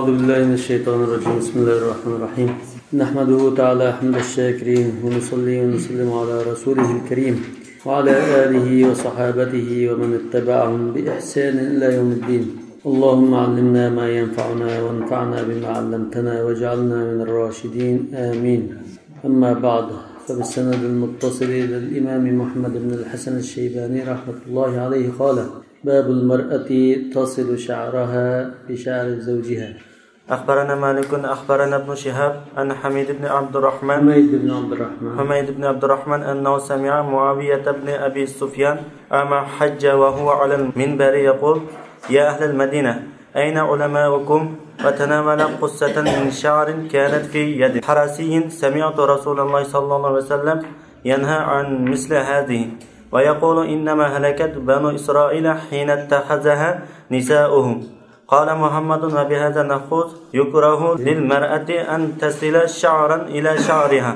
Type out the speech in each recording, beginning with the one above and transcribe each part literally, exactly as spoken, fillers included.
أعوذ بالله من الشيطان الرجيم. بسم الله الرحمن الرحيم. نحمده تعالى حمد الشاكرين، ونصلي ونسلم على رسوله الكريم، وعلى آله وصحابته ومن اتبعهم بإحسان إلى يوم الدين. اللهم علمنا ما ينفعنا، وانفعنا بما علمتنا، واجعلنا من الراشدين. آمين. أما بعد، فبالسند المتصل إلى الإمام محمد بن الحسن الشيباني رحمة الله عليه قال: باب المرأة تصل شعرها بشعر زوجها. أخبرنا مالك أخبرنا ابن شهاب عن حميد بن عبد الرحمن حميد بن عبد الرحمن. حميد بن عبد الرحمن أنه سمع معاوية بن أبي سفيان أما حج وهو على المنبر يقول: يا أهل المدينة، أين علماؤكم؟ وتناول قصة من شعر كانت في يد حرسي، سمعت رسول الله صلى الله عليه وسلم ينهى عن مثل هذه، ويقول: إنما هلكت بنو إسرائيل حين اتخذها نساؤهم. قال محمد: وبهذا نأخذ: يكره للمرأة أن تصل شعرا إلى شعرها،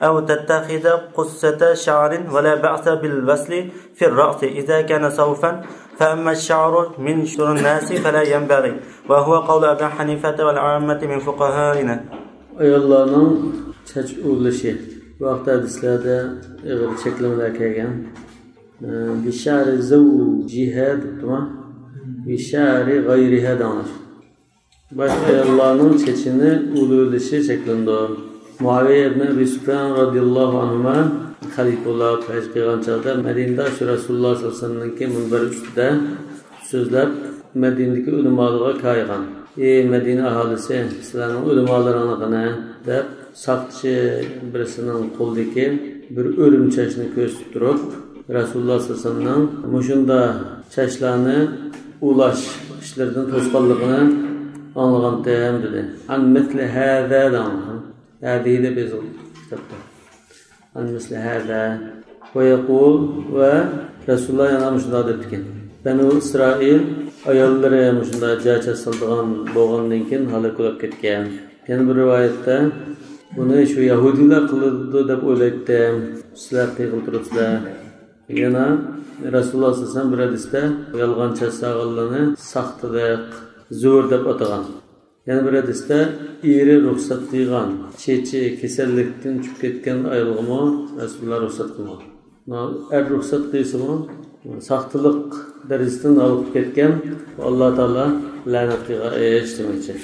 أو تتخذ قصة شعر، ولا بأس بالوصل في الرأس إذا كان صوفا، فأما الشعر من شعور الناس فلا ينبغي، وهو قول أبي حنيفة والعامة من فقهائنا. ئاياللارنىڭ چاچ ئۇۋۇلىشى بۇ ھەقتە ھەدىسلەردە ئېغىر چەكلىمىلەر كەلگەن. ئە، بىشەرى زەۋجىھە دەپتىما؟ بىشەرى غەيرىھە دەڭلار. باشقا ئاياللارنىڭ چېچىنى ئۇۋۇلىشى چەكلىنىدۇ. مۇئاۋىيە ئىبن ئەبى سۇفيان رازىياللاھۇ ئەنھۇما خەلىپە بولۇپ ھەج قىلغان چاغدا مەدىنىدە شۇ رەسۇلۇللاھ سەللەللاھۇ ئەلەيھى ۋەسەللەمنىڭكى مۇنبىرى ئۈستىدە سۆزلەپ، مەدىنىدىكى ئۆلىمالارغا كايىغان. ئى مەدىنە ئاھالىسى، سىلەرنىڭ ئۆلىمالىرىڭلار قېنى؟ دەپ، ساقچى بىرسىنىڭ قولىدىكى بىر ئۆرۈم چاچنى كۆرسىتىپ تۇرۇپ، رەسۇلۇللاھ سەللەللاھۇ ئەلەيھى ۋەسەللەمنىڭ مۇشۇنداق چاچلارنى ئۇۋۇلاش ئىشلىرىدىن توسقانلىقىنى ئاڭلىغانتىم، دېدى. عن مثل هذا دەڭلار. ھەدىھى دەپ يېزىلغان كىتابتا. عن مثل هذا. ويقول، ۋە رەسۇلۇللاھ يەنە مۇشۇنداق دەپتىكەن. بەنۇ ئىسرائىل ئاياللىرى مۇشۇنداق جاچاس سالىدىغان بولغاندىن كېيىن ھالاك بولۇپ كەتكەن. يەنە بىر رىۋايەتتە، بۇنى شۇ يەھۇدىيلار قىلىدۇ دەپ ئويلايتتىم، سىلەر قىلغىلى تۇرۇپسىلەر. يەنە رەسۇلۇللاھ سەللەللاھۇ ئەلەيھى ۋەسەللەم بىر ھەدىستە يالغان چاچ سالغانلارنى ساختىلىق، زۆرۈر دەپ ئاتىغان. يەنە بىر ھەدىستە ئېرى رۇخسەت قىلغان، چېچى كېسەللىكتىن چۈشۈپ كەتكەن ئايالغىمۇ رەسۇلۇللاھ رۇخسەت قىلغان. ئەر رۇخسەت قىلسىمۇ، ساختىلىق دەرىجىسىدىن ھالقىپ كەتكەن، ئاللا تائالا لەنەت قىلغان ئىش دېمەكچى.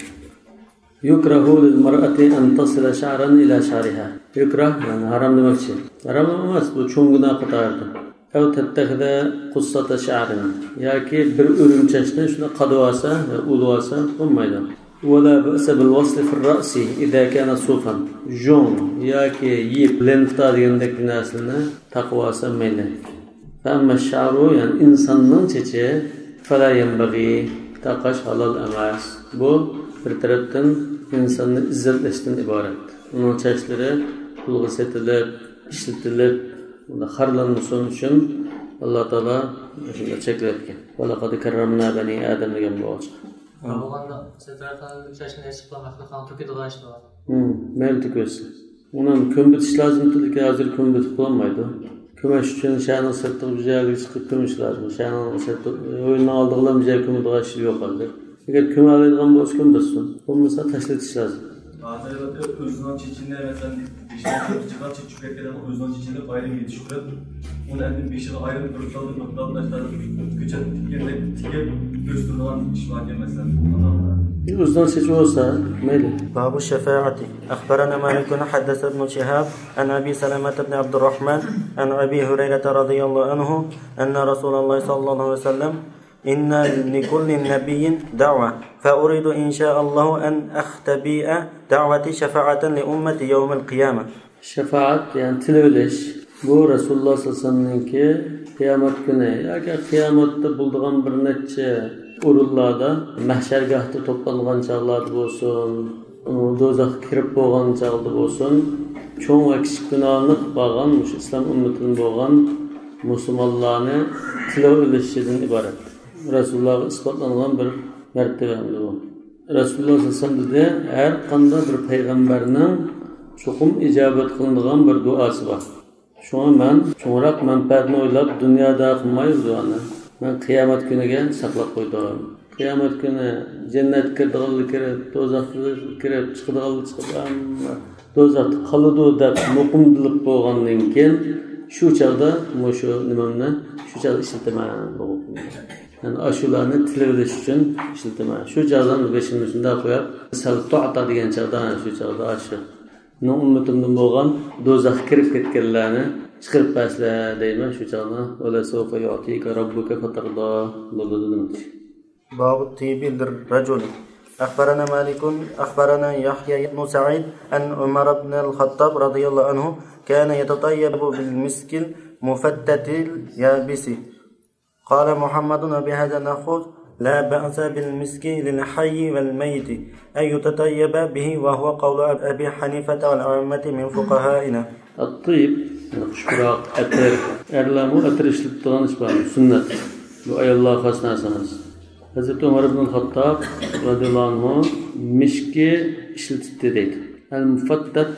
يكره للمرأة أن تصل شعرا إلى شعرها. يكره، يەنى ھارام دېمەكچى. ھارام ئەمەس، بۇ چوڭ گۇناھ قاتارىدا. أو تتخذ قصة شعر، ياكى بىر ئۆرۈم چاچنى شۇنداق قادىۋالسا ۋە ئۇلىۋالسا بولمايدۇ. ولا بأس بالوصل في الرأس إذا كان صوفا. ژۇڭ ياكى يىپ، لېنتا دېگەندەك بىر نەرسىنى تاقىۋالسا مەيلى. فأما الشعر، يەنى ئىنساننىڭ چېچى، فلا ينبغي، تاقاش ھالال ئەمەس. بۇ بىر تەرەپتىن ئىنساننى ئىززەتلەشتىن ئىبارەت. ئۇنىڭ چاچلىرى پۇلغا سېتىلىپ، ئىشلىتىلىپ، خارلانمىسۇن ئۈچۈن ئاللا تائالا شۇنداق چەكلەۋەتكەن. ولقد كرمنا بني آدم دېگەن بولغاچقا. بولغاندا سەن تەرەپتىن چاچنى ئېسىپ قىلماقلىق، توكىدىغان ئىش بار. مەيلى، توكۇۋەتسۇن. ئۇنى كۆمۈۋېتىش لازىم، لېكىن ھازىر كۆمۈۋېتىپ بولالمايدۇ. كۆمۈش ئۈچۈن شەھەرنىڭ سىرتىغا بىر جايغا چىقىپ كۆمۈش لازىم. شەھەرنىڭ سىرتى، ھويلىنىڭ ئالدىغىلا بىر جايغا كۆمىدىغان ئىش يوق ھازىر. ئەگەر كۆمەلەيدىغان بولسا كۆمدۈرسۇن. بولمىسا تاشلىتىش لازىم. ھازىر ئۆزىنىڭ چېچىنى، مەسىلەن، بېشىنىڭ چېچىغا چېچىپ كەتكەن، ئۆزىنىڭ چېچىنى ئايرىم يېتىشتۈرۈپ، ئۇنى ئەندىن بېشىغا ئايرىم بىر خىل، بىر خىل تاشلاپ، كۆچەت تىككەندەك تىكىپ ئۆستۈرىدىغان ئىش باركەن، مەسىلەن. ئۆزىنىڭ چېچى بولسا مەيلى. باب الشفاعة. أخبرنا مالك حدثنا ابن شهاب عن أبي سلمة بن عبد الرحمن عن أبي هريرة رضي الله عنه أن رسول الله صلى الله عليه وسلم: إن لكل نبي دعوة، فأريد إن شاء الله أن أختبئ دعوتي شفاعة لأمتي يوم القيامة. شەفائەت، يەنى تىلىۋېلىش. بۇ رەسۇلۇللاھ سەللەللاھۇ ئەلەيھى ۋەسەللەمنىڭكى قىيامەتتە بولىدىغان بىر نەچچە ئورۇنلاردا، مەھشەرگاھتا توپلانغان چاغلاردا بولسۇن، دوزاخقا كىرىپ بولغان چاغدا بولسۇن، چوڭ ۋە كىچىك گۇناھلىق بارغان مۇشۇ ئىسلام ئۈممىتىدىن بولغان مۇسۇلمانلارنى تىلىۋېلىشىدىن ئىبارەت. رەسۇلۇللاھقا ئىسپاتلانغان بىر مەرتىۋە ئەمدى بۇ. رەسۇلۇللاھ سەللەللاھۇ ئەلەيھى ۋەسەللەم دېدى، ھەر قانداق بىر پەيغەمبەرنىڭ چوقۇم ئىجابەت قىلىنىدىغان بىر دۇئاسى بار. شۇڭا مەن چوڭراق مەنپەئەتنى ئويلاپ دۇنيادا قىلماي بۇ دۇئانى. مەن قىيامەت كۈنىگە ساقلاپ قويدۇم. قىيامەت كۈنى جەننەتكە كىرىدىغانلار كىرىپ، دوزاخقا كىرىپ، چىقىدىغانلار چىقىپ، ھەممە دوزاختا قالىدۇ دەپ مۇقىملىنىپ بولغاندىن كېيىن، شۇ چاغدا مۇشۇ نېمەمنى شۇ چاغدا ئىشلىتىمەن. يەنى ئاشۇلارنى تىلىۋېلىش ئۈچۈن ئىشلىتىمەن. شۇ چاغدا بېشىمنى شۇنداق قويۇپ، سەل تۇئتا دېگەن چاغدا، شۇ چاغدا ئاشۇ مېنىڭ ئۈممىتىمدىن بولغان دوزاخقا كىرىپ كەتكەنلەرنى چىقىرىپ بەرسىلە دەيمەن شۇ چاغدا. ولسوف يعطيك ربك فترضى بولىدۇ دېمەكچى. باب الطيب للرجل. أخبرنا مالك، أخبرنا يحيى بن سعيد أن عمر بن الخطاب رضي الله عنه كان يتطيب بالمسك المفتت اليابس. قال محمد: وبهذا نأخذ: لا بأس بالمسك للحي والميت، أن يتطيب به، وهو قول أبي حنيفة والعامة من فقهائنا. ئەتتىيىب، يەنى خۇش پۇراق، ئەتىر. ئەرلەرمۇ ئەتىر ئىشلىتىدىغان ئىش بار، سۈننەت. بۇ ئاياللارغا خاس نەرسە ئەمەس. ھەزرىتى ئۆمەر ئىبنۇل خاتتاب رەزىياللاھۇ ئەنھۇ مىشكى ئىشلىتىتتى دەيدۇ. ئەل مۇفەتتەت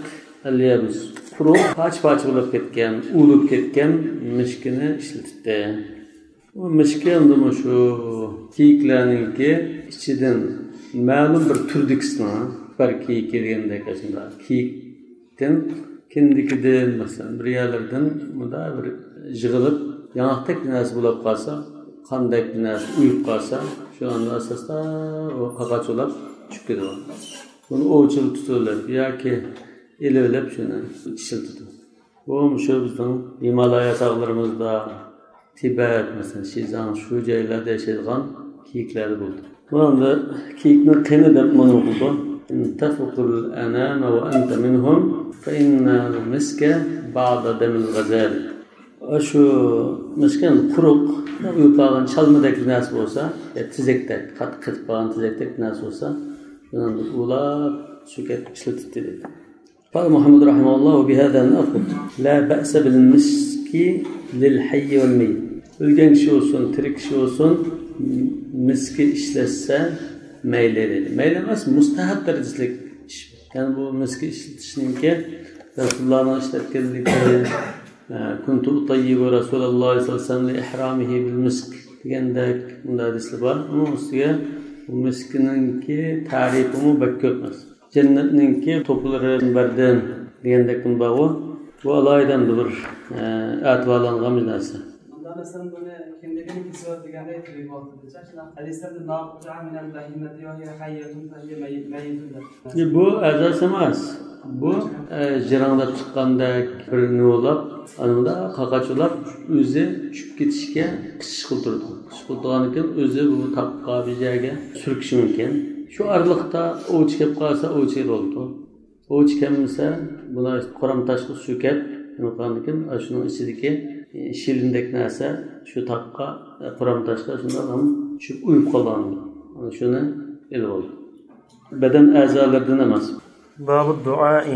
ئەل يەبىس. قۇرۇق، پارچە-پارچە بولۇپ كەتكەن، ئۇۋۇلۇپ كەتكەن مىشكىنى ئىشلىتىتتى. ئۇ مىشكى ئەمدى مۇشۇ كېيىكلەرنىڭكى ئىچىدىن مەلۇم بىر تۈردىكىسىنىڭ، بىر كېيىكى دېگەندەك، ئاشۇنداق كېيىكتىن، كىندىكىدىن، مەسىلەن، بىر يەرلىرىدىن مۇنداق بىر يىغىلىپ، ياڭاقتەك بىر نەرسە بولۇپ قالسا، قاندەك بىر نەرسە ئۇيۇپ قالسا، شۇ ئاساستا ئۇ قاقاچ بولاپ چۈشۈپ كېتىدۇ. بۇنى ئوۋچىلار تۇتۇۋېلىپ ياكى ئېلىۋېلىپ شۇنى ئىشلىتىدۇ. بۇ مۇشۇ بىزنىڭ ھىمالايا تاغلىرىمىزدا، تىبەت، مەسىلەن، شىزاڭ، شۇ جايلاردا ياشايدىغان كېيىكلەردە بولىدۇ. بۇ ئەمدى كېيىكنىڭ قېنى دەپ مانا قىلىدۇ. تفق الأنام وأنت منهم، فإن المسك بعد دم الغزال. شۇ مىسكىن قۇرۇق، ئۇيۇپ قالغان چالمىدەك بىر نەرسە بولسا، يا تېزەكتەك، قاتتىق قېتىپ قالغان تېزەكتەك بىر نەرسە بولسا، شۇنى ئۇلاپ، سۈركەپ ئىشلىتىتتى دەيدۇ. قال محمد رحمه الله: وبهذا نأخذ: لا بأس بالمسك للحي والميت. ئۆلگەن كىشى بولسۇن، تىرىك كىشى بولسۇن، مىسكى ئىشلەتسە مەيلى دەيدۇ. مەيلى ئەمەس، مۇستەھەب دەرىجىلىك ئىش. يەنى بۇ مىسكى ئىشلىتىشنىڭكى رەسۇلۇللانىڭ ئىشلەتكەنلىكى، ئە، كنت أطيب رسول الله صلى الله عليه وسلم لإحرامه بالمسك دېگەندەك بۇنداق ھەدىسلەر بار. ئۇنىڭ ئۈستىگە بۇ مىسكىنىڭكى تەرىپىمۇ بەك كۆپ ئەمەس. جەننەتنىڭكى توپىلىرىدىن بەردىم دېگەندەك بۇنى بارغۇ. بۇ ئالاھىدە بىر، ئە، ئەتىۋارلانغان بىر نەرسە. مۇنداق مەسىلەن، بۇنى كىندىكىنى كېسىۋەت دېگەندەك تېرىگۈ ئالتىدىچە، شۇنداق ھەدىسلەردە ما قطع من البهيمة وهي حية فهي مي-، ميت دەپ. بۇ ئەزاسى ئەمەس. بۇ، ئە، جىرىڭداپ چىققاندەك بىر نېمە بولاپ، ئانا بۇنداق قاقاچ بولاپ، ئۆزى چۈشۈپ كېتىشكە قىچىش قىلىپ تۇرىدۇ. قىچىش قىلىپ تۇرغاندىن كېيىن ئۆزى بۇ تاغقا بىر جايگە سۈركىشى مۇمكىن. شۇ ئارىلىقتا ئوۋچى كەپ قالسا، ئوۋچى ئېلىۋالىدۇ. ئوۋچى كەلمىسە، بۇلار قورام تاشقا سۈركەپ، نېمە قىلغاندىن كېيىن، ئاشۇنىڭ ئىچىدىكى، ئى، شىلىندەك نەرسە شۇ تاغقا، ئى، قورام تاشقا شۇنداق ھەم چۈشۈپ ئۇيۇپ قالغان. ئانا شۇنى ئېلىۋالىدۇ. بەدەن ئەزالىرىدىن ئەمەس. باب الدعاء.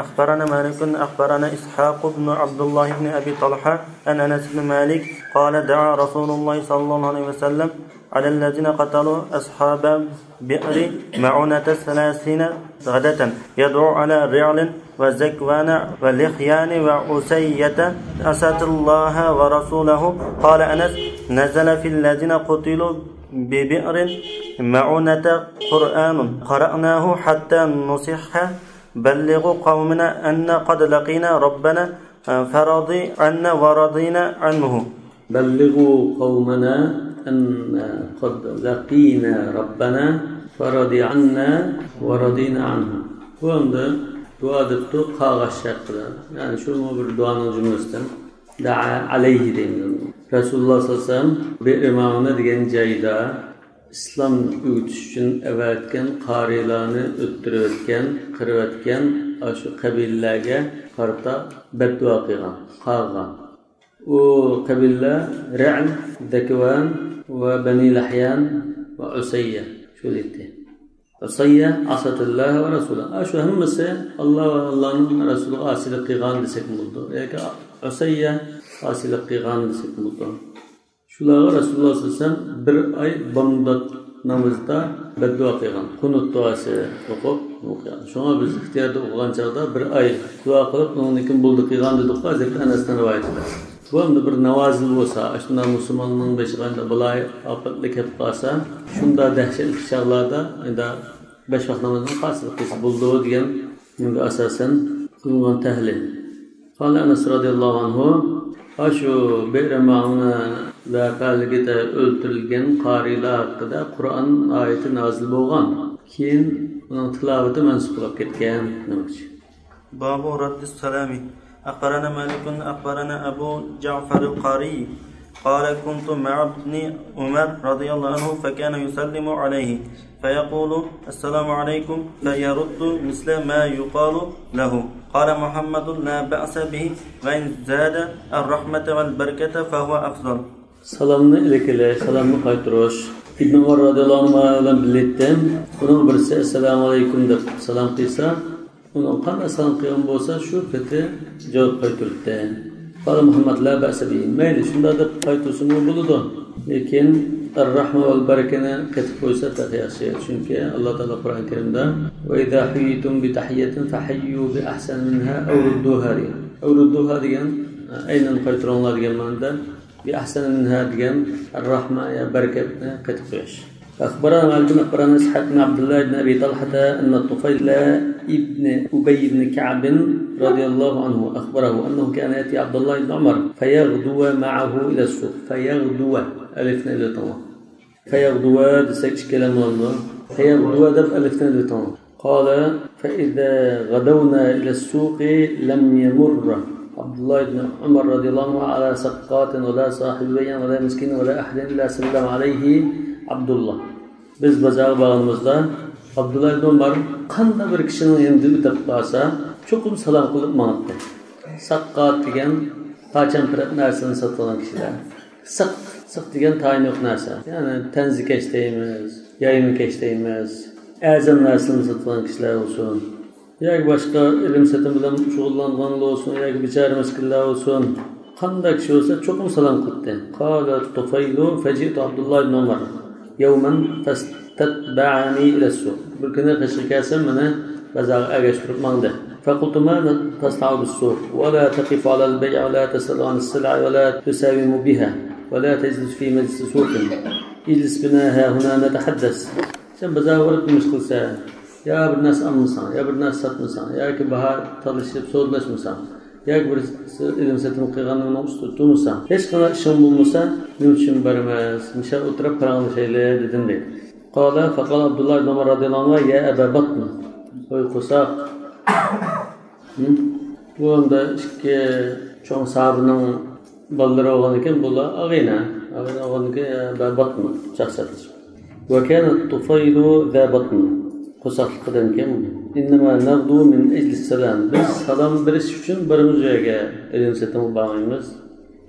أخبرنا مالك، أخبرنا إسحاق بن عبد الله بن أبي طلحة عن أنس بن مالك قال: دعا رسول الله صلى الله عليه وسلم على الذين قتلوا أصحاب بئر معونة ثلاثين غداة، يدعو على رعل وذكوان ولحيان وعصية، أساة الله ورسوله. قال أنس: نزل في الذين قتلوا ببئر معونة قرآن قرأناه حتى نصح: بلغوا قومنا أنا قد لقينا ربنا فرضي عنا ورضينا عنه. بلغوا قومنا أنا قد لقينا ربنا فرضي عنا ورضينا عنه. بۇ ئەمدى دۇئا دەپتۇ قاغاش ھەققىدە. يەنى شۇمۇ بىر دۇئانىڭ جۈملىسىدىن. دعا عليه دەيمىز. رەسۇلۇللاھ سەللەللاھۇ ئەلەيھى ۋەسەللەم بىئر مەئۇنە دېگەن جايدا ئىسلام ئۆگىتىش ئۈچۈن ئەۋەتكەن قارىلارنى ئۆلتۈرۈۋەتكەن، قىرىۋەتكەن ئاشۇ قەبىلىلەرگە قارىتا بەددۇئا قىلغان، قاغان. ئۇ قەبىلىلەر رەئل، دەكۋان ۋە بەنى لەھيان ۋە ئۇسەييە شۇ ئىدى. ئۇسەييە ئاساتىللاھ ۋە رەسۇلە. ئاشۇ ھەممىسى ئاللاھ ۋە ئاللاھنىڭ رەسۇلىغا ئاسىيلىق قىلغان دېسەكمۇ بولىدۇ. ياكى ئۇسەييە ئاسىيلىق قىلغان دېسەكمۇ بولىدۇ. شۇلارغا رەسۇلۇللاھ سەللەللاھۇ ئەلەيھى ۋەسەللەم بىر ئاي بامدات نامىزىدا بەددۇئا قىلغان. قۇنۇت دۇئاسى ئوقۇپ، ئوقۇغان. شۇڭا بىز ئىختىياردا ئوقۇغان چاغدا بىر ئاي دۇئا قىلىپ، ئۇنىڭدىن كېيىن بولدى قىلغان دېدۇققۇ، ھەزرىتى ئەنەستىن رىۋايەت قىلىنغان. بۇ ئەمدى بىر نازىل بولسا، ئاشۇنداق مۇسۇلماننىڭ بېشىغا ئەمدى بالايىق ئاپەتلەر كېلىپ قالسا، شۇنداق دەھشەتلىك چاغلاردا ئەمدى بەش ۋاق نامازنى قايسىلىق قىلسا بولىدۇ دېگەن، بۇنىڭغا ئاساسەن قىلىنغان تەھلىل. قال ئەنەس رەزىيەللاھۇ ئەنھۇ، ئاشۇ بىئر مەئۇنە ۋەقەلىكىدە ئۆلتۈرۈلگەن قارىيلار ھەققىدە قۇرئان ئايىتى نازىل بولغان. كېيىن ئۇنىڭ تىلاۋىتى مەنسۇخ بولۇپ كەتكەن دېمەكچى. باب رد السلام. أخبرنا مالك، أخبرنا أبو جعفر القاري، قال: كنت مع ابن عمر رضي الله عنه، فكان يسلم عليه، فيقول: السلام عليكم، فيرد مثل ما يقال له. قال محمد: لا بأس به، وإن زاد الرحمة والبركة فهو أفضل. سالامنى ئېلىپ كېلىش، سالامنى قايتۇرۇش. ئىبن ئۆمەر رەزىيەللاھۇ ئەنھۇما بىلەن بىللە ئىدىم. ئۇنىڭ بىرسى «ئەسسالامۇ ئەلەيكۇم» دەپ سالام قىلسا، ئۇنىڭ قانداق سالام قىلغان بولسا، شۇ پېتى جاۋاب قايتۇراتتى. قال مۇھەممەد: لا بأس به. مەيلى، شۇنداق دەپ قايتۇرسىمۇ بولىدۇ. لېكىن ئەر-رەھمە ۋەل بەرىكەنى قېتىپ قويسا تېخى ياخشى. چۈنكى ئاللا تائالا قۇرئان كەرىمدە: وإذا حييتم بتحية فحيوا بأحسن منها أو ردوها دېگەن. «ئەۋ ردوها» دېگەن، ئەينەن قايتۇرۇڭلار دېگەن مەنىدە. بىئەھسەنى مىنھا دېگەن رەھمە يا بەرىكەتنى قېتىپ قويۇش. أخبرنا مالك أخبرنا إسحاق بن عبد الله بن أبي طلحة أن الطفيل بن أبي بن كعب رضي الله عنه أخبره أنه كان يأتي عبد الله بن عمر فيغدو معه إلى السوق. فيغدو، ئەلىفنى ئېلىۋېتىڭلار. فيغدو دېسەك ئىككىلەن بولىدۇ. فيغدو دەپ ئەلىفنى ئېلىۋېتىڭلار. قال: فإذا غدونا إلى السوق لم يمر عبد الله بن عمر رضي الله عنه على سقاط ولا صاحب بيع ولا مسكين ولا أحد إلا سلم عليه عبد الله. بىز بازارغا بارغىنىمىزدا، ئابدۇللا ئىبن ئۆمەر قانداق بىر كىشىنىڭ يېنىدىن ئۆتۈپ بارسا، چوقۇم سالام قىلىپ ماڭاتتى. ساققات دېگەن پاچام-پىرەت نەرسىلەرنى ساتىدىغان كىشىلەر. سىق، سىق دېگەن تايىنى يوق نەرسە. يەنى تەنزىكەش دەيمىز، يايمىكەش دەيمىز. ئەرزان نەرسىلەرنى ساتىدىغان كىشىلەر بولسۇن. ياكى باشقا ئېلىم-سېتىم بىلەن شۇغۇللانغانلار بولسۇن، ياكى بىچارە مىسكىنلەر بولسۇن. قانداق كىشى بولسا چوقۇم سالام قىلاتتى. قال الطفيل فجئت عبد الله بن عمر يوما فاستتبعني إلى السوق. بىر كۈنى قېشىغا كەلسەم، مېنى بازارغا ئەگەشتۈرۈپ ماڭدى. فقلت: ما تصنع بالسوق؟ ولا تقف على البيع، ولا تسأل عن السلع، ولا تساوم بها، ولا تجلس في مجلس سوق. اجلس بنا هاهنا نتحدث. سەن بازارغا بېرىپ نېمە ئىش قىلىسەن؟ يا بىر نەرسە ئالمىساڭ، يا بىر نەرسە ساتمىساڭ، ياكى باھا تالىشىپ سودىلاشمىساڭ، ياكى بىر ئېلىم-سېتىم قىلغاندا ئۇنىڭ ئۈستىدە تۇرمىساڭ، ھېچقانداق ئىشىڭ بولمىسا، نېمە ئۈچۈن بارىمىز؟ مۇشۇ يەردە ئولتۇرۇپ پاراڭلىشايلى، دېدىم، دەيدۇ. قال، فقال عبد الله بن عمر رضي الله عنه: يا أبا بطن. ۋاي قورساق. ھە؟ بۇ ئەمدى ئىككى چوڭ ساھابىنىڭ بالىلىرى بولغاندىكىن، بۇلار ئاغىنە. ئاغىنە بولغاندىكىن، ئە، بە-، باتما، چاقچاقلىشىپ. وكان الطفيل ذا بطن. قورساقلىقىدىن كېيىن، إنما نغدو من أجل السلام. بىز سالام بېرىش ئۈچۈن بارىمىز ئۇ يەرگە. ئېلىم-سېتىمغا بارمايمىز.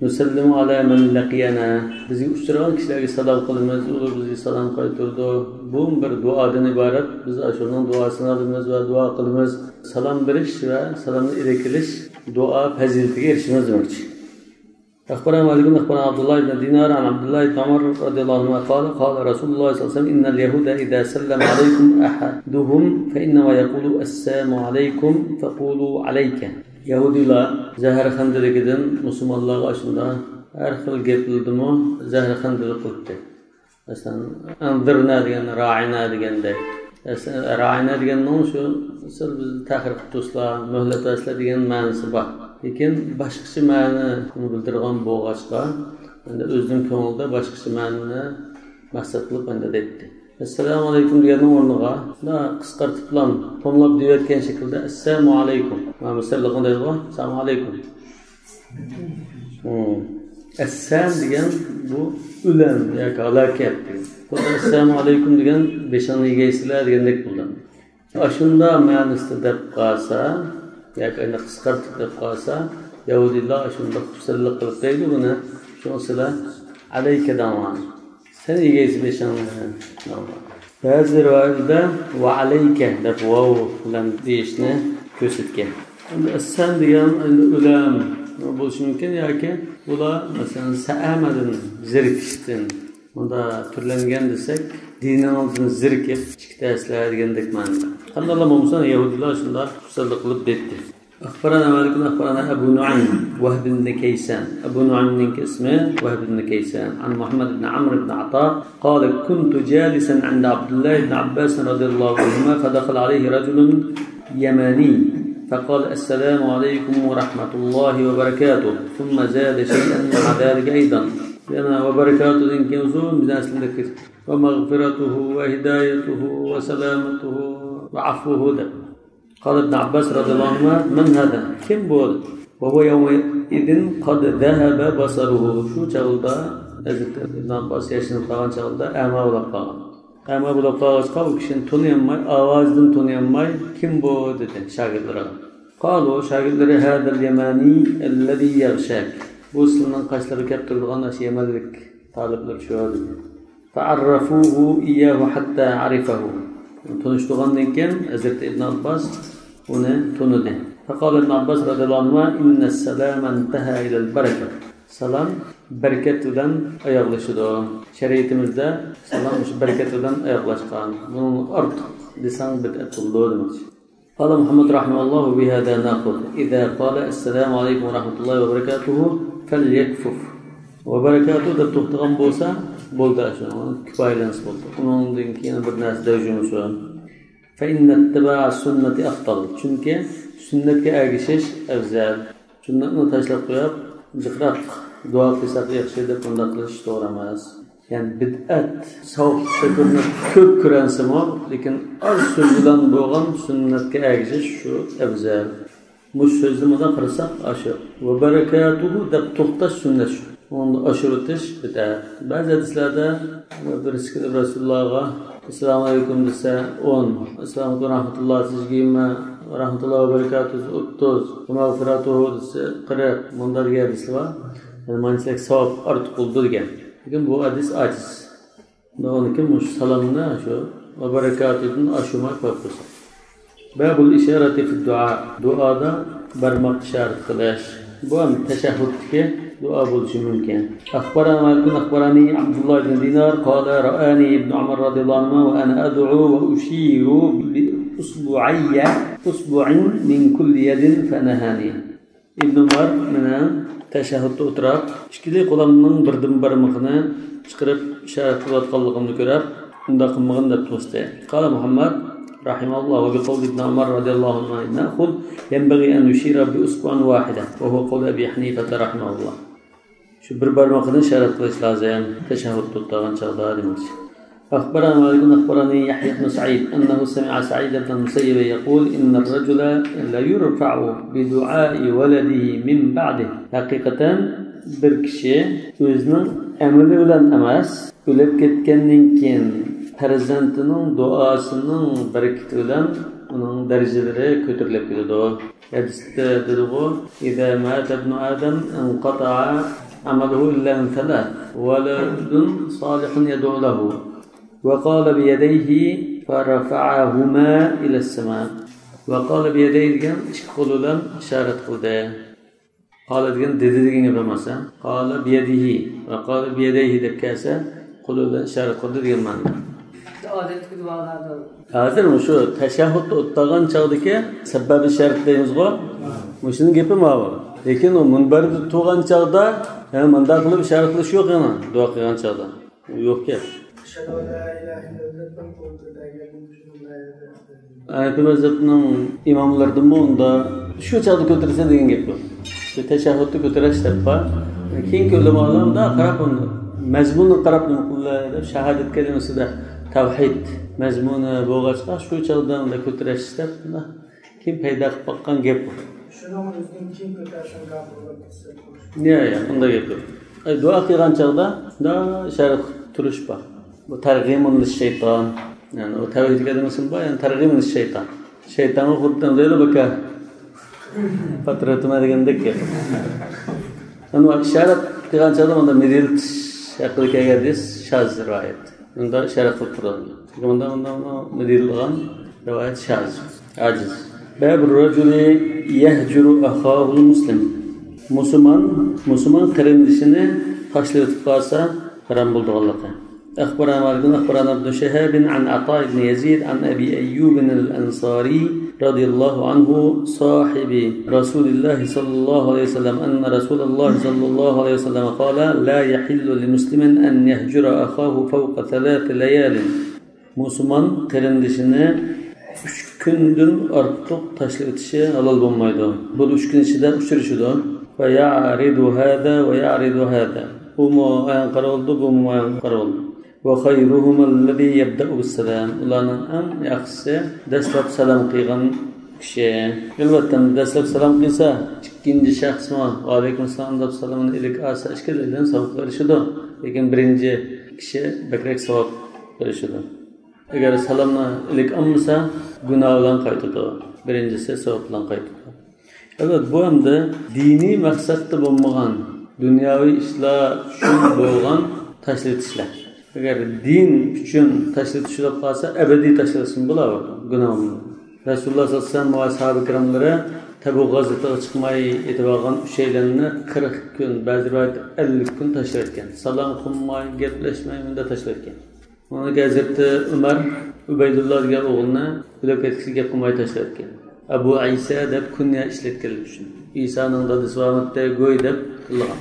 نسلم على من لقينا. بىزگە ئۇچرىغان كىشىلەرگە سالام قىلىمىز، ئۇلار بىزگە سالام قايتۇرىدۇ. بۇ بىر دۇئادىن ئىبارەت. بىز ئاشۇنىڭ دۇئاسىنى ئالىمىز ۋە دۇئا قىلىمىز. سالام بېرىش ۋە سالامنى ئېلىپ كېلىش دۇئا پەزىلىتىگە ئېرىشىمىز دېمەكچى. أخبرنا مالك أخبرنا عبد الله بن دينار عن عبد الله بن عمر رضي الله عنهما قال: قال رسول الله صلى الله عليه وسلم: إن اليهود إذا سلم عليكم أحدهم فإنما يقول: السلام عليكم، فقولوا عليك. يەھۇدىيلار زەھەرخەندىلىكىدىن مۇسۇلمانلارغا ئاشۇنداق ھەر خىل گەپلىرىدىمۇ زەھەرخەندىلىك قىلاتتى. مەسىلەن، «ئەنزىرنا» دېگەن، «راينا» دېگەندەك. مەسىلەن، «راينا» دېگەننىڭ شۇ، مەسىلەن، بىز تەخىر قىلىپ تۇرسىلا، مۆھلەت بەرسىلە دېگەن مەنىسى بار. لېكىن باشقىچە مەنىنى بىلدۈرىدىغان بولغاچقا، ئەمدى ئۆزىنىڭ كۆڭلىدە باشقىچە مەنىنى مەقسەت قىلىپ ئەمدى دەيتتى. «ئەسسالامۇ ئەلەيكۇم» دېگەننىڭ ئورنىغا، شۇنداق قىسقارتىپلا، توملاپ دېيىۋەتكەن شەكىلدە «ئەسسالامۇ ئەلەيكۇم». مانا مىسىرلىقنى دەيدىغۇ، «ئەسسالامۇ ئەلەيكۇم». ھىم. ئەسسام دېگەن بۇ ئۆلۈم ياكى ھالاكەت دېگەن. بۇ «ئەسسالامۇ ئەلەيكۇم» دېگەن بېشىڭنى يېگەيسىلەر دېگەندەك بولدى. ئاشۇنداق مەنىسىدە دەپ قالسا، ياكى ئەنە قىسقارتىپ دەپ قالسا، يەھۇدىيلار ئاشۇنداق خۇپسەنلىك قىلىپ دەيدۇ بۇنى. شۇڭا سىلەر «ئەلەيكە» دەڭلار. سەن يېگەيسىلە بېشىڭنى. بەزى رىۋايەتلەردە «ۋە ئەلەيكە» دەپ ۋاۋ بىلەن دېيىشنى كۆرسەتكەن. ئەمدى ئەسسام دېگەن ئەمدى ئۆلۈم بولۇشى مۇمكىن ياكى بۇلار، مەسىلەن، سەئەمەدىن، زېرىكىشتىن، بۇندا تۈرلەنگەن دېسەك، دىنىڭىزدىن زېرىكىپ چىقىۋېتەرسىلەر دېگەندەك مەنىدە. قانداقلا بولمىسۇن، يەھۇدىيلار شۇنداق خۇپسەنلىك قىلىپ دەيتتى. أخبرنا مالك أخبرنا أبو نعيم وهب بن كيسان. ئەبۇ نۇئەيمنىڭ ئىسمى ۋەھب ئىبن كەيسان. عن محمد بن عمرو بن عطاء قال: كنت جالسا عند عبد الله بن عباس رضي الله عنهما فدخل عليه رجل يماني فقال: السلام عليكم ورحمة الله وبركاته، ثم زاد شيئا مع ذلك أيضا. يەنە ۋە بەرىكاتۇھۇدىن كېيىن ئۇزۇن بىر نەرسىلەر كېتىپ، ۋە مەغفىرەتۇھۇ ۋە ھىدايەتۇھۇ ۋە سالامەتۇھۇ ۋە ئەفۋۇھۇ دەپ. قال ابن عباس رضي الله عنهما: من هذا؟ كىم بۇ؟ وهو يومئذ قد ذهب بصره. شۇ چاغدا ھەزرىتى ئىبن ئابباس ياشىنىپ قالغان چاغدا ئەما بولۇپ قالغان. ئەما بولۇپ قالغاچقا، ئۇ كىشىنى تونۇيالماي، ئاۋازىدىن تونۇيالماي، كىم بۇ؟ دېدى شاگىرتلىرىغا. قالوا، شاگىرتلىرى: هذا اليماني الذي يغشاك. بۇ سىلىنىڭ قاشلىرىغا كەپ تۇرىدىغان ئاشۇ يەمەنلىك تالىپلىرى شۇ، دېدى. فعرفوه إياه حتى عرفه. تونۇشتۇرغاندىن كېيىن ھەزرىتى ئىبن ئابباس ئۇنى تونۇدى. فقال ابن عباس رضي الله عنهما: إن السلام انتهى إلى البركة. سالام بەرىكەت بىلەن ئاياغلىشىدۇ. شەرىئىتىمىزدە سالام مۇشۇ بەرىكەت بىلەن ئاياغلاشقان. بۇنىڭدىن ئارتۇق دېسەڭ بىدئەت بولىدۇ دېمەكچى. قال محمد رحمه الله: بهذا نأخذ، إذا قال السلام عليكم ورحمة الله وبركاته فليكفف. ۋە بەرىكاتۇھ دەپ توختىغان بولسا، بولدى، شۇنىڭ كۇپايىلەنسە بولدى. ئۇنىڭدىن كېيىن بىر نەرسە دەۋجۈرمىسۇن. فإن اتباع السنة أفضل. چۈنكى سۈننەتكە ئەگىشىش ئەۋزەل. سۈننەتنى تاشلاپ قويۇپ، جىقراق دۇئا قىلساق ياخشى دەپ بۇنداق قىلىش توغرا ئەمەس. يەنى بىدئەت، ساۋۇپ شۆكۈرنى كۆپ كۆرەنسىمۇ، لېكىن ئاز سۆز بىلەن بولغان سۈننەتكە ئەگىشىش شۇ ئەۋزەل. مۇشۇ سۆزنى مۇنداق قىلساق، ئاشۇ ۋە بەرىكاتۇھۇ دەپ توختاش سۈننەت شۇ. ئۇنى ئاشۇرتىش بىدئەت. بەزى ھەدىسلەردە بىرسى كېلىپ رەسۇلۇللاغا ئەسسالامۇ ئەلەيكۇم دېسە، ئون، ئەسسالامۇ ئەلەيكۇم رەھمەتۇللا دېسە، يىگىرمە، رەھمەتۇللا ۋە بەرىكاتۇھۇ دېسە، ئوتتۇز، ۋە مەغفىرەتۇھۇ دېسە، قىرىق، مۇنداق دېگەن ھەدىسلەر بار. يەنى مانچىلىك ساۋاب ئارتۇق بولىدۇ دېگەن. لېكىن بۇ ھەدىس ئاجىز. ئۇنىڭدىن كېيىن مۇشۇ سالامنى شۇ ۋە بەرىكاتۇھۇدىن ئاشۇرماي قويۇپ قويساق. بابۇل ئىشارەتى فىد دۇئا. دۇئادا بارماق ئىشارەت قىلىش. بۇ ھەم تەشەھھۇدتىكى دۇئا بولۇشى مۇمكىن. أخبرنا مالك أخبرني عبد الله بن دينار قال رآني ابن عمر رضي الله عنهما وأنا أدعو وأشير بإصبعي، إصبع من كل يد فنهاني. ئىبن ئۆمەر مېنىڭ تەشەھھۇدتا ئولتۇراپ، ئىككىلى قولۇمنىڭ بىردىن بارمىقىنى چىقىرىپ ئىشارەت قىلىۋاتقانلىقىمنى كۆرۈپ، ئۇنداق قىلمىغىن دەپ توستى. قال محمد رحمه الله وبقول ابن عمر رضي الله عنهما نأخذ ينبغي أن يشير بإصبع واحدة وهو قول أبي حنيفة رحمه الله. شۇ بىر بارمىقىنى ئىشارەت قىلىش لازىم، تەشەھھۇدتا ئولتۇرغان چاغدا دېمەكچى. أخبرنا مالك أخبرني يحيى بن سعيد أنه سمع سعيد بن المسيب يقول إن الرجل ليرفع بدعاء ولده من بعده. ھەقىقەتەن بىر كىشى ئۆزىنىڭ ئەمىلى بىلەن ئەمەس، ئۆلۈپ كەتكەندىن كېيىن پەرزەنتىنىڭ دۇئاسىنىڭ بەرىكىتى بىلەن ئۇنىڭ دەرىجىلىرى كۆتۈرۈلۈپ كېتىدۇ. ھەدىستە دېدىغۇ، إذا مات ابن آدم انقطع عمله إلا من ثلاث، ولد صالح يدعو له، وقال بيديه فرفعهما إلى السماء. وقال بيديه دېگەن ئىككى قولى بىلەن ئىشارەت قىلدى. قال دېگەن دېدى دېگەن گەپ ئەمەس، ھە؟ قال بيده، وقال بيديه دەپ كەلسە، قولى بىلەن ئىشارەت قىلدى دېگەن مەنىدە. ئادەتتىكى دۇئالاردا. ھازىر مۇشۇ تەشەھھۇدتا ئولتۇرغان چاغدىكى سەبەبى شەرت دەيمىزغۇ؟ مۇشۇنىڭ گېپى ماۋۇ. لېكىن ئۇ مۇنبەردە تۇرغان چاغدا، ھە، مۇنداق قىلىپ ئىشارەت قىلىش يوق يەنە، دۇئا قىلغان چاغدا. يوق گەپ. ئەشھەدۇ ئەن لا ئىلاھە ئىللەللاھ دەپ قول كۆتەرگەن شۇنىڭ ھەنەفىي مەزھەپنىڭ ئىماملىرىدىنمۇ ئۇندا شۇ چاغدا كۆتۈرسە دېگەن گەپ بۇ. شۇ تەشەھھۇدتا كۆتۈرەش دەپ بار. كېيىنكى ئۆلىمالار ئۇنداق قاراپ، ئۇنى مەزمۇنىغا قاراپ نېمە قىلدى دەپ، شاھادەت كەلىمىسىدە تەۋھىد مەزمۇنى بولغاچقا، شۇ چاغدا ئۇنداق كۆتۈرەش دەپ، كېيىن پەيدا قىلىپ باققان گەپ بۇ. شۇنىڭ ئۆزىنىڭ كېيىن كۆتەرسەڭ كاپىر بولۇپ كېتىسەن. يا، يا، ئۇنداق گەپ يوق. ئەي، دۇئا قىلغان چاغدا شۇنداق ئىشارەت قىلىپ تۇرۇش بار. بۇ تەرغىمۇن لىششەيتان. يەنى ئۇ تەۋھىد كەلىمىسىمۇ بار، يەنى تەرغىمۇن لىششەيتان. شەيتانغا خۇددى دەيدۇ بىكار. پاترىتىما دېگەندەك گەپ. يەنى ئۇ ئىشارەت قىلغان چاغدا مۇنداق مىدىرلىتىش ھەققىدە كەلگەن ھەدىس شاز رىۋايەت. مۇنداق ئىشارەت قىلىپ تۇرىدۇ. مۇنداق، مۇنداق، مۇنداق مىدىرلىغان رىۋايەت شاز، ئاجىز. بابۇر رەجۇلى يەھجۇرۇ ئەخاھۇل مۇسلىم. مۇسۇلمان، مۇسۇلمان قېرىندىشىنى تاشلىۋېتىپ قالسا ھارام بولىدىغانلىقى. أخبرنا مالك أخبرنا ابن شهاب عن عطاء بن يزيد عن أبي أيوب الأنصاري رضي الله عنه صاحب رسول الله صلى الله عليه وسلم أن رسول الله صلى الله عليه وسلم قال: لا يحل لمسلم أن يهجر أخاه فوق ثلاث ليال. مۇسۇلمان قېرىندىشىنى ئۈچ كۈندىن ئارتۇق تاشلىۋېتىشى ھالال بولمايدۇ. بۇ ئۈچ كۈن ئىچىدە ئۇچرىشىدۇ. فيعرض هذا ويعرض هذا. ئۇمۇ ئاياغ قارىۋالىدۇ، بۇمۇ ئاياغ قارىۋالىدۇ. وخيرهما الذي يبدأ بالسلام. ئۇلارنىڭ ئەڭ ياخشىسى دەسلەپ سالام قىلغان كىشى. ئەلۋەتتە، دەسلەپ سالام قىلسا، ئىككىنچى شەخسمۇ ۋەئەلەيكۇم ئەسسالام دەپ سالىمىنى ئېلىپ ئالسا، ئىككىلىدىن ساۋابقا ئېرىشىدۇ. لېكىن بىرىنچى كىشى بەكرەك ساۋاب ئېرىشىدۇ. ئەگەر سالامنى ئېلىپ ئالمىسا، گۇناھ بىلەن قايتىدۇ. بىرىنچىسى ساۋاب بىلەن قايتىدۇ. ئەلۋەتتە، بۇ ئەمدى دىنىي مەقسەتتە بولمىغان، دۇنياۋى ئىشلار ئۈچۈن بولغان تاشلىۋېتىشلەر. ئەگەر دىن ئۈچۈن تاشلىۋېتىش بولۇپ قالسا، ئەبەدىي تاشلىۋەتسىمۇ بولىدۇ، گۇناھ بولمايدۇ. رەسۇلۇللا سەللەللاھۇ ئەلەيھى ۋەسەللەم ۋە ئەسھابى كىراملىرى تەبۇك غەزۋىتىگە چىقماي ئېتىۋالغان ئۈچەيلەننى قىرىق كۈن، بەزى رىۋايەتتە ئەللىك كۈن تاشلىۋەتكەن. سالام قىلماي، گەپلەشمەي، مۇنداق تاشلىۋەتكەن. ئۇنىڭدىن كېيىن ھەزرىتى ئۆمەر ئۇبەيدۇللا دېگەن ئوغلىنى ئۆلۈپ كەتكۈسى گەپ قىلماي تاشلىۋەتكەن. ئەبۇ ئەيسا دەپ كۇنيا ئىشلەتكەنلىكى ئۈچۈن. ئىسانىڭ دادىسى بارمىدى، گوي دەپ قىلغان.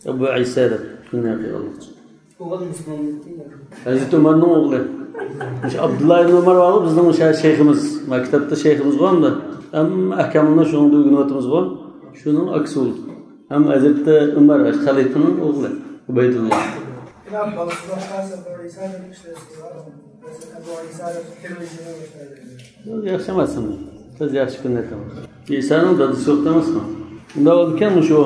ئەبۇ ئەيسا دەپ كۇنيا قىلغانلىقى ئۈچۈن. ئوغۇل مۇسۇلمانمىكىن؟ ھەزرىتى ئۆمەرنىڭ ئوغلى. مۇشۇ ئابدۇللا ئىبن ئۆمەر بارغۇ، بىزنىڭ مۇشۇ شەيخىمىز. ما كىتابتا شەيخىمىز بار ئەمدى. ھەممە ئەھكاملارنى شۇنىڭدا ئۆگىنىۋاتىمىزغۇ. شۇنىڭ ئەكسى بولدى. ھەم ھەزرىتى ئۆمەر خەلىپىنىڭ ئوغلى ئۇبەيدۇللا. يا، بالىسى باشقا سەپەر ئىسا دەپ ئىشلەتسە، مەسىلەن، ئەبۇ ئىسا دەپ تىرمىزىنى ئىشلەتسە. ياخشى ئەمەسمۇ؟ بىز ياخشى كۈندە ئېيتىمىز. ئىسانىڭ دادىسى يوق ئەمەسمۇ؟ ئۇنداق بولىدىكەن، مۇشۇ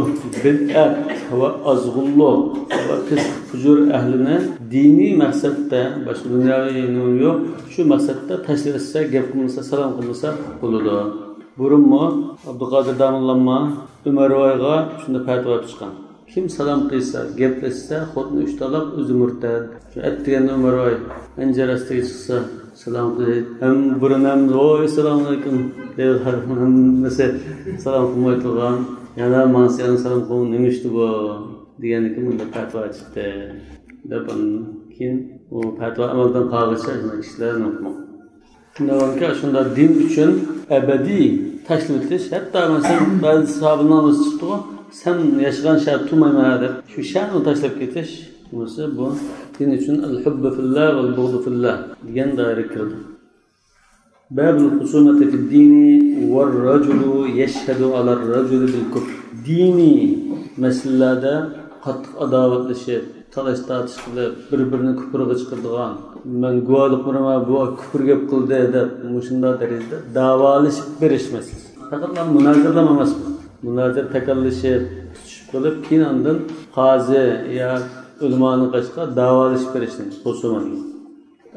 بىدئەت ۋە ئازغۇنلۇق ۋە پىسقى پۇجۇر ئەھلىنى دىنىي مەقسەتتە، باشقا دۇنياۋى نېمە يوق، شۇ مەقسەتتە تاشلىۋەتسە، گەپ قىلمىسا، سالام قىلمىسا بولىدۇ. بۇرۇنمۇ ئابدۇقادىر داموللاممۇ ئۆمەرۋايغا شۇنداق پەتىۋا چىققان. كىم سالام قىلسا، گەپلەشسە، خوتۇنى ئۈچ تالاق، ئۆزى مۇرتەت. شۇ ئەتىگەندە ئۆمەرۋاي پەنجىرە ئاستىغا چىقسا، سالام قىلىپ، ھەم بۇرۇن ھەم، ۋوي، سالام ئەلەيكۇم دەپ، ھەممىسى سالام قىلماي تۇرغان. يەنە ماڭسا يەنە سالام قىلماي، نېمە ئىشتى بۇ؟ دېگەندىكىن مۇنداق پەتىۋا چىقتى دەپ، ئاندىن كېيىن ئۇ پەتىۋا ئەمەلدىن قالغىچە شۇنداق ئىشلار نوقۇماق. شۇنداق بولغانكى، شۇنداق دىن ئۈچۈن ئەبەدىي تاشلىۋېتىش، ھەتتا مەسىلەن، بەزى ساھابىنىڭ نامىزى چىقتىغۇ، سەن ياشىغان شەھەر تۇرمايمەن دەپ، شۇ شەھەرنى تاشلاپ كېتىش، بۇنىسى بۇ دىن ئۈچۈن ئەل-ھۇببۇ فىللا ۋەل بۇغدۇ فىللا دېگەن دائىرىگە كىرىدۇ. بابۇل خۇسۇمەتى فىددىنى ۋەر-رەجۇلۇ يەشھەدۇ ئەلەر-رەجۇلى بىل كۇفر. دىنىي مەسىلىلەردە قاتتىق ئاداۋەتلىشىپ، تالاش-تارتىش قىلىپ، بىر-بىرىنى كۇپۇرغا چىقىرىدىغان، مەن گۇۋاھلىق بېرىمەن، بۇ كۇپۇر گەپ قىلدى دەپ، مۇشۇنداق دەرىجىدە داۋالىشىپ بېرىش مەسىلىسى. پەقەتلا مۇنازىرىلەم ئەمەس بۇ. مۇنازىرە تەكەللىشىپ، تۇتۇشۇپ قېلىپ، كېيىن ئاندىن قازى يا ئۆلىمانىڭ قېشىغا داۋالىشىپ بېرىشنى خۇسۇمەت دەيدۇ.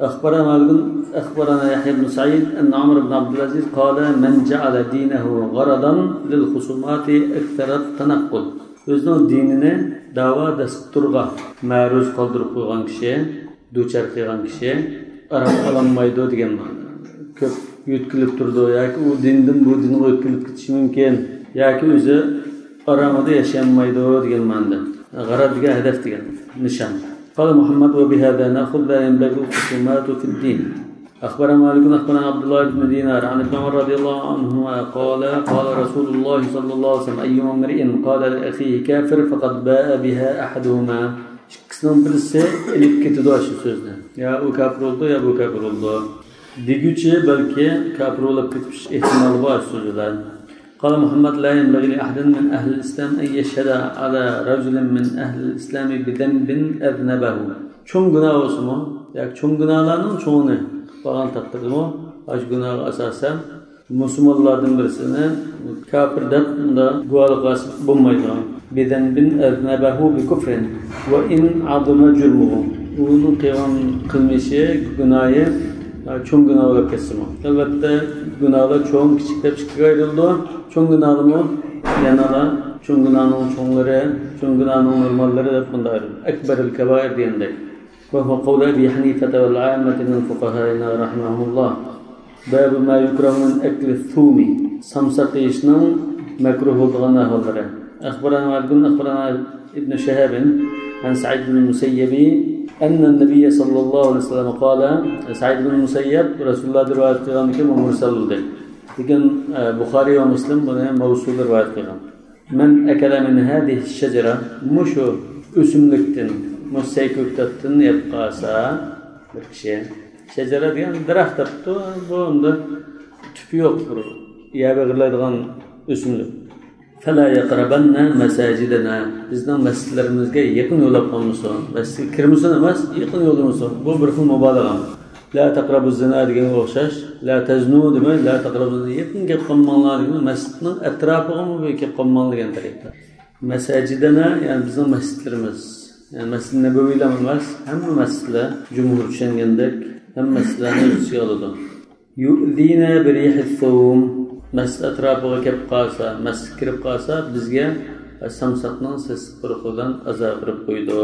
أخبرنا مالك أخبرنا يحيى بن سعيد أن عمر بن عبد العزيز قال: من جعل دينه غرضا للخصومات أكثر التنقل. ئۆزىنىڭ دىنىنى داۋا دەستۇرىغا مەرۇز قالدۇرۇپ قويغان كىشى، دۇچار قىلغان كىشى ئارام ئالالمايدۇ دېگەن مەنىدە. كۆپ يۆتكىلىپ تۇرىدۇ ياكى ئۇ دىندىن بۇ دىنغا يۆتكىلىپ كېتىشى مۇمكىن ياكى ئۆزى ئارامىدا ياشىيالمايدۇ دېگەن مەنىدە. غەرەز دېگەن ھەدەپ دېگەن نىشان. قال محمد وبهذا نأخذ لا ينبغي الخصومات في الدين. أخبرنا مالك أخبرنا عبد الله بن دينار عن ابن عمر رضي الله عنهما قال قال رسول الله صلى الله عليه وسلم أيما امرئ قال لأخيه كافر فقد باء بها أحدهما. ئىككىسىنىڭ بىرسى ئېلىپ كېتىدۇ شۇ سۆزنى. يا ئۇ كاپىر بولىدۇ، يا بۇ كاپىر بولىدۇ دېگۈچى بەلكى كاپىر بولۇپ كېتىش ئېھتىمالى بار شۇ سۆز بىلەن. قال محمد لا ينبغي لأحد من أهل الإسلام أن يشهد على رجل من أهل الإسلام بذنب أذنبه. چوڭ گۇناھ بولسىمۇ ياكى چوڭ گۇناھلارنىڭ چوڭىنى قىلىپ بارغان تەقدىردىمۇ، ئاشۇ گۇناھقا ئاساسەن مۇسۇلمانلاردىن بىرسىنى كاپىر دەپ ئۇندا گۇۋاھلىق قىلسا بولمايدۇ. بذنب أذنبه بكفر وإن عظم جرمه. ئۇنىڭ قىلغان قىلمىشى، گۇناھى چوڭ گۇناھ بولۇپ كەتسىمۇ. ئەلۋەتتە، گۇناھلار چوڭ، كىچىك دەپ ئىككىگە ئايرىلىدۇ. چوڭ گۇناھلىمۇ يەنىلا چوڭ گۇناھنىڭ چوڭلىرى، چوڭ گۇناھنىڭ نورماللىرى دەپ بۇنداق ئايرىلىدۇ. أكبر الكبائر دېگەندەك. وهو قول أبي حنيفة والعامة من فقهائنا رحمهم الله. باب ما يكره من أكل الثوم. سامساق يېيىشنىڭ مەكرۇھ بولىدىغان ئەھۋاللىرى. أخبرنا مالك أخبرنا ابن شهاب عن سعيد بن المسيب أن النبي صلى الله عليه وسلم قال، سەئىد ئىبن مۇسەييەب رەسۇلۇللاھدىن رىۋايەت قىلغاندىكىن، بۇ مۇرسەل بولدى. لېكىن، ئە، بۇخارىي ۋە مۇسلىم بۇنى مەۋسۇل رىۋايەت قىلغان. من أكل من هذه الشجرة، مۇشۇ ئۆسۈملۈكتىن، مۇشۇ سەي كۆكتاتتىن يەپ قالسا بىر كىشى، شەجەرە دېگەن دەرەخ دەپتۇ، بۇ ئەمدى تۈپى يوق، بىر يەر بېغىرلايدىغان ئۆسۈملۈك. فلا يقربن مساجدنا، بىزنىڭ مەسچىتلىرىمىزگە يېقىن يوللاپ قالمىسۇن، مەسچىتكە كىرمىسۇن ئەمەس، يېقىن يوللىمىسۇن. بۇ بىر خىل مۇبالىغە. لا تقربوا الزنا دېگەنگە ئوخشاش. لا تزنوا دېمەي، لا تقربوا الزنا، يېقىن كەپ قالماڭلار دېگەن، مەسچىتنىڭ ئەتراپىغىمۇ بىر كەپ قالماڭ دېگەن تەرىپتە. مساجدنا، يەنى بىزنىڭ مەسچىتلىرىمىز. يەنى مەسجىد نەبەۋىيلا ئەمەس، ھەممە مەسچىتلەر، جۇمھۇر چۈشەنگەندەك، ھەممە مەسچىتلەرنى ئۆز ئىچىگە ئالىدۇ. يؤذينا بريح الثوم، مەسچىت ئەتراپىغا كەپ قالسا، مەسچىتكە كىرىپ قالسا، بىزگە سامساقنىڭ سېسىق پۇرىقى بىلەن ئازار بېرىپ قويىدۇ.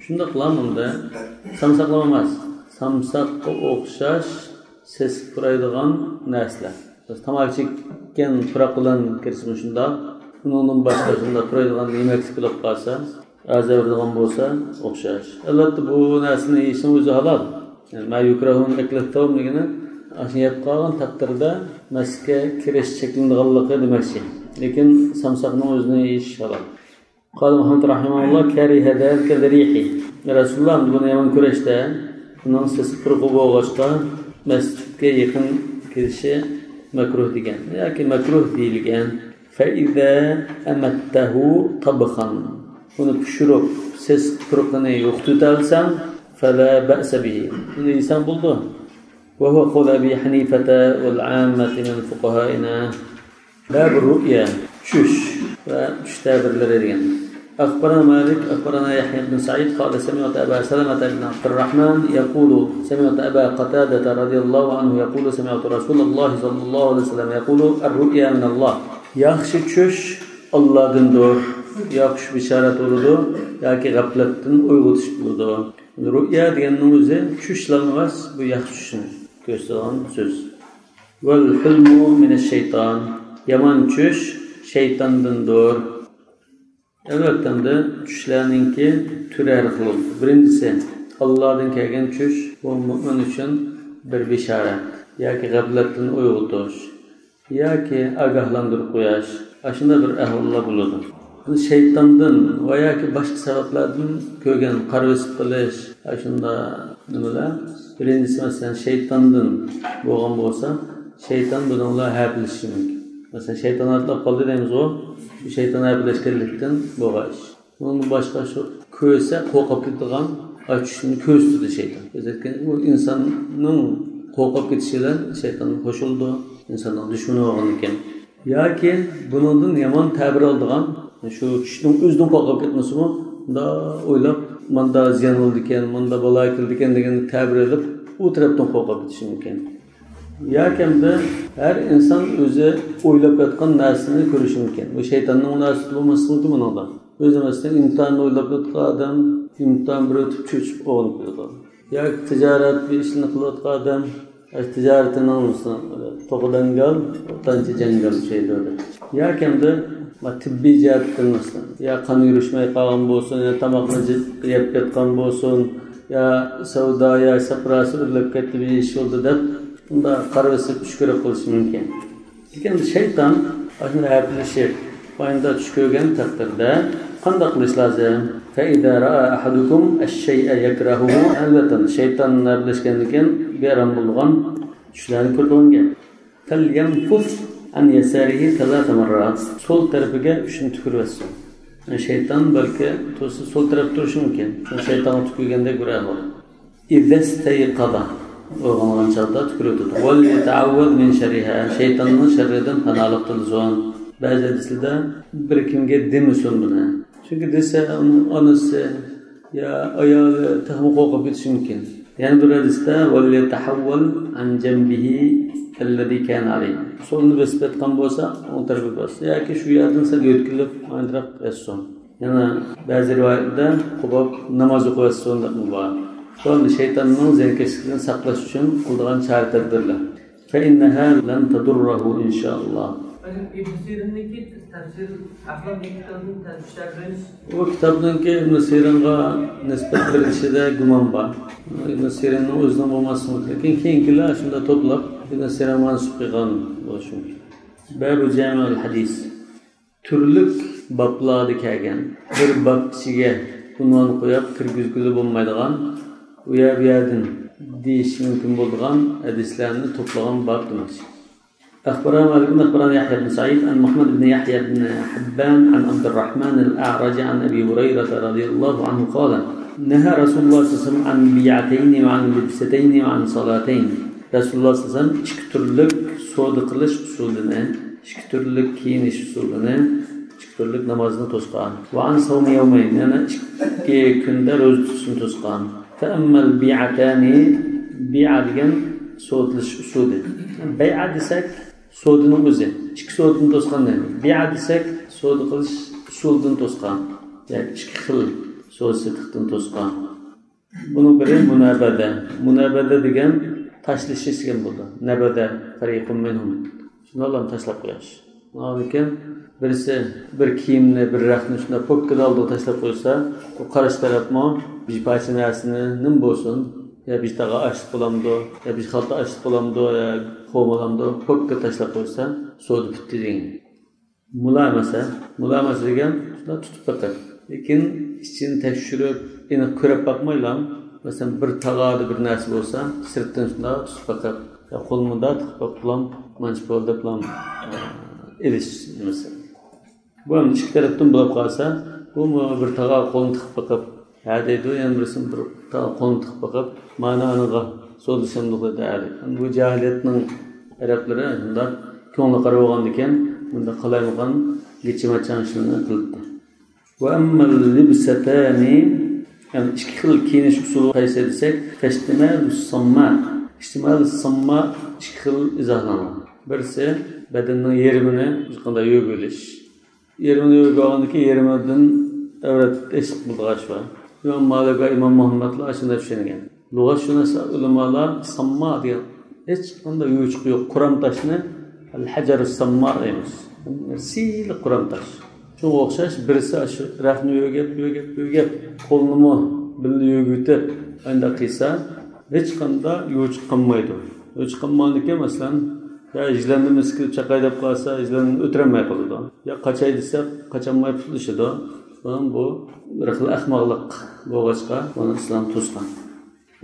شۇنداقلا مۇنداق سامساقلار ئەمەس، سامساققا ئوخشاش سېسىق پۇرايدىغان نەرسىلەر. بىز تاماكا چەككەن پۇراق بىلەن كىرسىمۇ شۇنداق، ئۇنىڭدىن باشقا شۇنداق پۇرايدىغان يېمەكلىك بولۇپ قالسا، ئازار بېرىدىغان بولسا ئوخشاش. ئەلۋەتتە، بۇ نەرسىنى يېيىشنىڭ ئۆزى ھالال. يەنى، ما يكره من أكل الثوم دېگىنى، ئاشۇنى يەپ قالغان تەقدىردە مەسچىتكە كىرىش چەكلىنىدىغانلىقى دېمەكچى. لېكىن سامساقنىڭ ئۆزىنى يېيىش ھالال. قال محمد رحمه الله: كره ذلك لريحه. رەسۇلۇللا بۇنى يامان كۆرۈشتە، ئۇنىڭ سېسىق پۇرىقى بولغاچقا، مەسچىتكە يېقىن كېلىشى مەكرۇھ دېگەن ياكى مەكرۇھ دېيىلگەن. فإذا أمته طبخا، ئۇنى پىشۇرۇپ، سېسىق پۇرىقىنى يوقىتىۋېتەلىسەڭ، فلا بأس به، ئۇنى يېسەڭ بولىدۇ. وهو قول أبي حنيفة والعامة من فقهائنا. باب الرؤيا، چۈش ۋە چۈش تەبىرلىرى دېگەن. أخبرنا مالك، أخبرنا يحيى بن سعيد، قال: سمعت أبا سلمة بن عبد الرحمن يقول: سمعت أبا قتادة رضي الله عنه يقول: سمعت رسول الله صلى الله عليه وسلم يقول: الرؤيا من الله. ياخشى چۈش ئاللادىندۇر. يا خۇش بېشارەت بولىدۇ، ياكى غەپلەتتىن ئويغىتىش بولىدۇ. رۇئيا دېگەننىڭ ئۆزى چۈشلا ئەمەس، بۇ ياخشى چۈشنى كۆرسىتىدىغان سۆز. والحلم من الشيطان، يامان چۈش شەيتاندىندۇر. ئەلۋەتتە، ئەمدى چۈشلەرنىڭكى تۈرى ھەر خىل. بىرىنچىسى، ئاللادىن كەلگەن چۈش، بۇ مۆمىن ئۈچۈن بىر بېشارەت ياكى غەپلەتتىن ئويغىتىش ياكى ئاگاھلاندۇرۇپ قويۇش، ئاشۇنداق بىر ئەھۋاللار بولىدۇ. شەيتاندىن ۋە ياكى باشقا سەۋەبلەردىن كۆرگەن، قارا بېسىپ قېلىش، ئاشۇنداق نېمىلەر. بىرىنچىسى، مەسىلەن، شەيتاندىن بولغان بولسا، شەيتان بۇنىڭ بىلەن ھەپىلىشىشى مۇمكىن. مەسىلەن، شەيتان ئاتلاپ قالدى دەيمىزغۇ، شۇ شەيتان ھەپىلەشكەنلىكتىن بولغان ئىش. ئۇنىڭدىن باشقا شۇ كۆرسە قورقۇپ كېتىدىغان، ئاچ چۈشنى كۆرسىتىدۇ شەيتان. بىز ئېيتقان، ئۇ ئىنساننىڭ قورقۇپ كېتىشى بىلەن شەيتان قوشۇلىدۇ، ئىنساننىڭ دۈشمىنى بولغاندىكىن. ياكى بۇنىڭدىن يامان تەبىر ئالىدىغان، شۇ چۈشنىڭ ئۆزىدىن قورقۇپ كەتمىسىمۇ، مۇنداق ئويلاپ، ماندا زىيان بولىدىكەن، ماندا بالا كېلىدىكەن دېگەن تەبىر ئېلىپ، ئۇ تەرەپتىن قورقۇپ كېتىشى مۇمكىن. ياكى ئەمدى ھەر ئىنسان ئۆزى ئويلاپ ياتقان نەرسىنى كۆرۈشى مۇمكىن. بۇ شەيتاننىڭ مۇناسىۋىتى بولماسلىقى مۇمكىن بۇنىڭدا. ئۆزى، مەسىلەن، ئىمتىھاننى ئويلاپ ياتقان ئادەم ئىمتىھان بىر ئۆتۈپ چۆچۈپ ئويغىنىپ كېتىدۇ. ياكى تىجارەت بىر ئىشنى قىلىۋاتقان ئادەم، ئە، تىجارىتىنىڭ، مەسىلەن، توخۇ دەڭگال، ئوتانچە جەڭگال شەيتان. ياكى ئەمدى ما تېببىي جەھەتتىن، مەسىلەن، يا قان يۈرۈشمەي قالغان بولسۇن، يا تاماقنى جىق يەپ ياتقان بولسۇن، يا سەۋدا، يا سەپراسى ئۆرلەپ كەتتى، بىر ئىش بولدى دەپ، بۇنداق قارا بېسىپ چۈش كۆرۈپ قېلىشى مۇمكىن. لېكىن شەيتان ئاشۇنداق ھەپىلىشىپ، ئاينىدا چۈش كۆرگەن تەقدىردە قانداق قىلىش لازىم؟ فإذا رأى أحدكم الشيء يكرهه، ئەلۋەتتە، شەيتان ھەپىلەشكەندىن كېيىن بىئارام بولىدىغان چۈشلەرنى كۆرىدىغان گەپ. فلينفث عن يساره ثلاث مرات، سول تەرىپىگە ئۈچنى تۈكۈرۈۋەتسۇن. شەيتان بەلكى تۇرسا سول تەرەپتە تۇرۇشى مۇمكىن. شۇڭا شەيتانغا تۈكۈرگەندەك بىر ئەھۋال. إذا استيقظ، ئويغانغان چاغدا تۈكۈرۈۋېتىدۇ. وليتعوذ من شرها، شەيتاننىڭ شەررىدىن پاناھلىق تىلىسۇن. بەزى ھەدىسلەردە بىر كىمگە دېمىسۇن بۇنى. چۈنكى دېسە، ئۇنىڭ ئانىسى يا ئايالى تېخىمۇ قورقۇپ كېتىشى مۇمكىن. يەنە بىر ھەدىستە، وليتحول عن جنبه الذي كان عليه. سولنى بېسىپ ياتقان بولسا، ئوڭ تەرىپىگە باسسۇن. ياكى شۇ يەردىن سەل يۆتكىلىپ، ئايرىراق ياتسۇن. يەنە بەزى رىۋايەتلەردە قوپۇپ ناماز ئوقۇۋەتسۇن دەپمۇ بار. سول شەيتاننىڭ زىيانكەشلىكىدىن ساقلاش ئۈچۈن قىلىدىغان چارە-تەدبىرلەر. فإنها لن تضره إن شاء الله. ئىبن سىرىننىڭكى تەپسىر، ئەخلاق كىتابىنىڭ تەپسىر شەرھى. ئۇ كىتابنىڭكى ئىبن سىرىنغا نىسبەت بېرىلىشىدە گۇمان بار. ئىبن سىرىننىڭ ئۆزىنىڭ بولماسلىقى مۇمكىن. لېكىن كېيىنكىلەر شۇنداق توپلاپ ئىبن سىرىنغا مەنسۇپ قىلغان بولۇشى مۇمكىن. باب جامع الحديث. تۈرلۈك بابلاردا كەلگەن، بىر باب ئىچىگە ئۇنۋان قويۇپ كىرگۈزگىلى بولمايدىغان، ئۇ يەر بۇ يەردىن دېيىش مۇمكىن بولىدىغان ھەدىسلەرنى توپلىغان باب دېمەكچى. أخبرنا مالك أخبرنا يحيى بن سعيد عن محمد بن يحيى بن حبان عن عبد الرحمن الأعرج عن أبي هريرة رضي الله عنه قال: نهى رسول الله صلى الله عليه وسلم عن بيعتين وعن لبستين وعن صلاتين. رەسۇلۇللاھ سەللەللاھۇ ئەلەيھى ۋەسەللەم ئىككى تۈرلۈك سودا قىلىش ئۇسۇلىنى، ئىككى تۈرلۈك كىيىنىش ئۇسۇلىنى، ئىككى تۈرلۈك نامازنى توسقان. وعن صوم يومين، يەنى ئىككى كۈندە روزا تۇتۇشنى توسقان. فأما البيعتان، بىئە دېگەن سودىلىشىش ئۇسۇلى. بەيئە دېسەك، سودىنىڭ ئۆزى. ئىككى سودىنى توسقان دەيمىز. بىئە دېسەك، سودا قىلىش ئۇسۇلىدىن توسقان. ياكى ئىككى خىل سودا سېتىقتىن توسقان. بۇنىڭ بىرى مۇنابەدە. مۇنابەدە دېگەن تاشلىشىش دېگەن بولىدۇ. نەبەدە فريق منهم. شۇنداقلارنى تاشلاپ قويۇش. ئاندىن كېيىن بىرسى بىر كىيىمنى، بىر رەختنى شۇنداق پوككىدە ئالدىغا تاشلاپ قويسا، ئۇ قارشى تەرەپمۇ بىر پارچە نەرسىنى نېمە بولسۇن، يا بىر تاغا ئاشلىق بولامدۇ، يا بىر خالتا ئاشلىق بولامدۇ، يا قوم بولامدۇ، پوككىدە تاشلاپ قويسا، سودا پۈتتى دېگەن. مۇلامەسە، مۇلامەسە دېگەن شۇنداق تۇتۇپ بېقىپ، لېكىن ئىچىنى تەكشۈرۈپ، ئېنىق كۆرۈپ باقمايلا، مەسىلەن، بىر تاغادا بىر نەرسە بولسا، سىرتتىن شۇنداق تۇتۇپ بېقىپ، يا قولنى مۇنداق تىقىپ باقىپلام، مانچە بولدى دەپلام، ئېلىش نېمىسى. بۇ ئەمدى ئىككى تەرەپتىن بولۇپ قالسا، بۇمۇ بىر تاغا قولنى تىقىپ بېقىپ، ھە دەيدۇ، يەنە بىرسى بىر تاغا قولنى تىقىپ بېقىپ، مانا ئانىغا سودىلىشامدۇق دەيدۇ، ھە دەيدۇ. بۇ جاھىلىيەتنىڭ ئەرەبلىرى شۇنداق كۆڭلى قارا بولغاندىكىن، بۇنداق قالايمىقان گىچىماچاڭ ئىشلارنى قىلىپتۇ. وأما اللبستان، يەنى ئىككى خىل كىيىنىش ئۇسۇلى قايسى دېسەك، فاشتمال الصماء. ئىشتىمال سامما ئىككى خىل ئىزاھلانغان. بىرسى بەدەننىڭ يېرىمىنى قانداق يۆگىۋېلىش. يېرىمىنى يۆگەپ ئالغاندىن كېيىن يېرىمىدىن ئەۋرەت ئېشىق بولىدىغان ئىش بار. ئىمام مالىك ۋە ئىمام مۇھەممەدلا ئاشۇنداق چۈشەنگەن. لۇغەتشۇناس ئۆلىمالار سامما دېگەن ھېچقانداق يوچۇقى يوق قۇرام تاشنى ئەل ھەجەر سامما دەيمىز. سىلىق قۇرام تاش. شۇنىڭغا ئوخشاش بىرسى ئاشۇ رەختنى يۆگەپ، يۆگەپ، يۆگەپ، قولىنىمۇ بىللە يۆگىۋېتىپ، ئانداق قىلسا، ھېچقانداق يوچۇق قالمايدۇ. يوچۇق قالمىغاندىكىن، مەسىلەن، يا يىلاننى مىسكىلىپ چاقاي دەپ قالسا، يىلان ئۆتۈرەلمەي قالىدۇ. يا قاچاي دېسە، قاچالماي پۇتلىشىدۇ. شۇنىڭ بۇ بىر خىل ئەخمەقلىق بولغاچقا، بۇنى ئىسلام توسقان.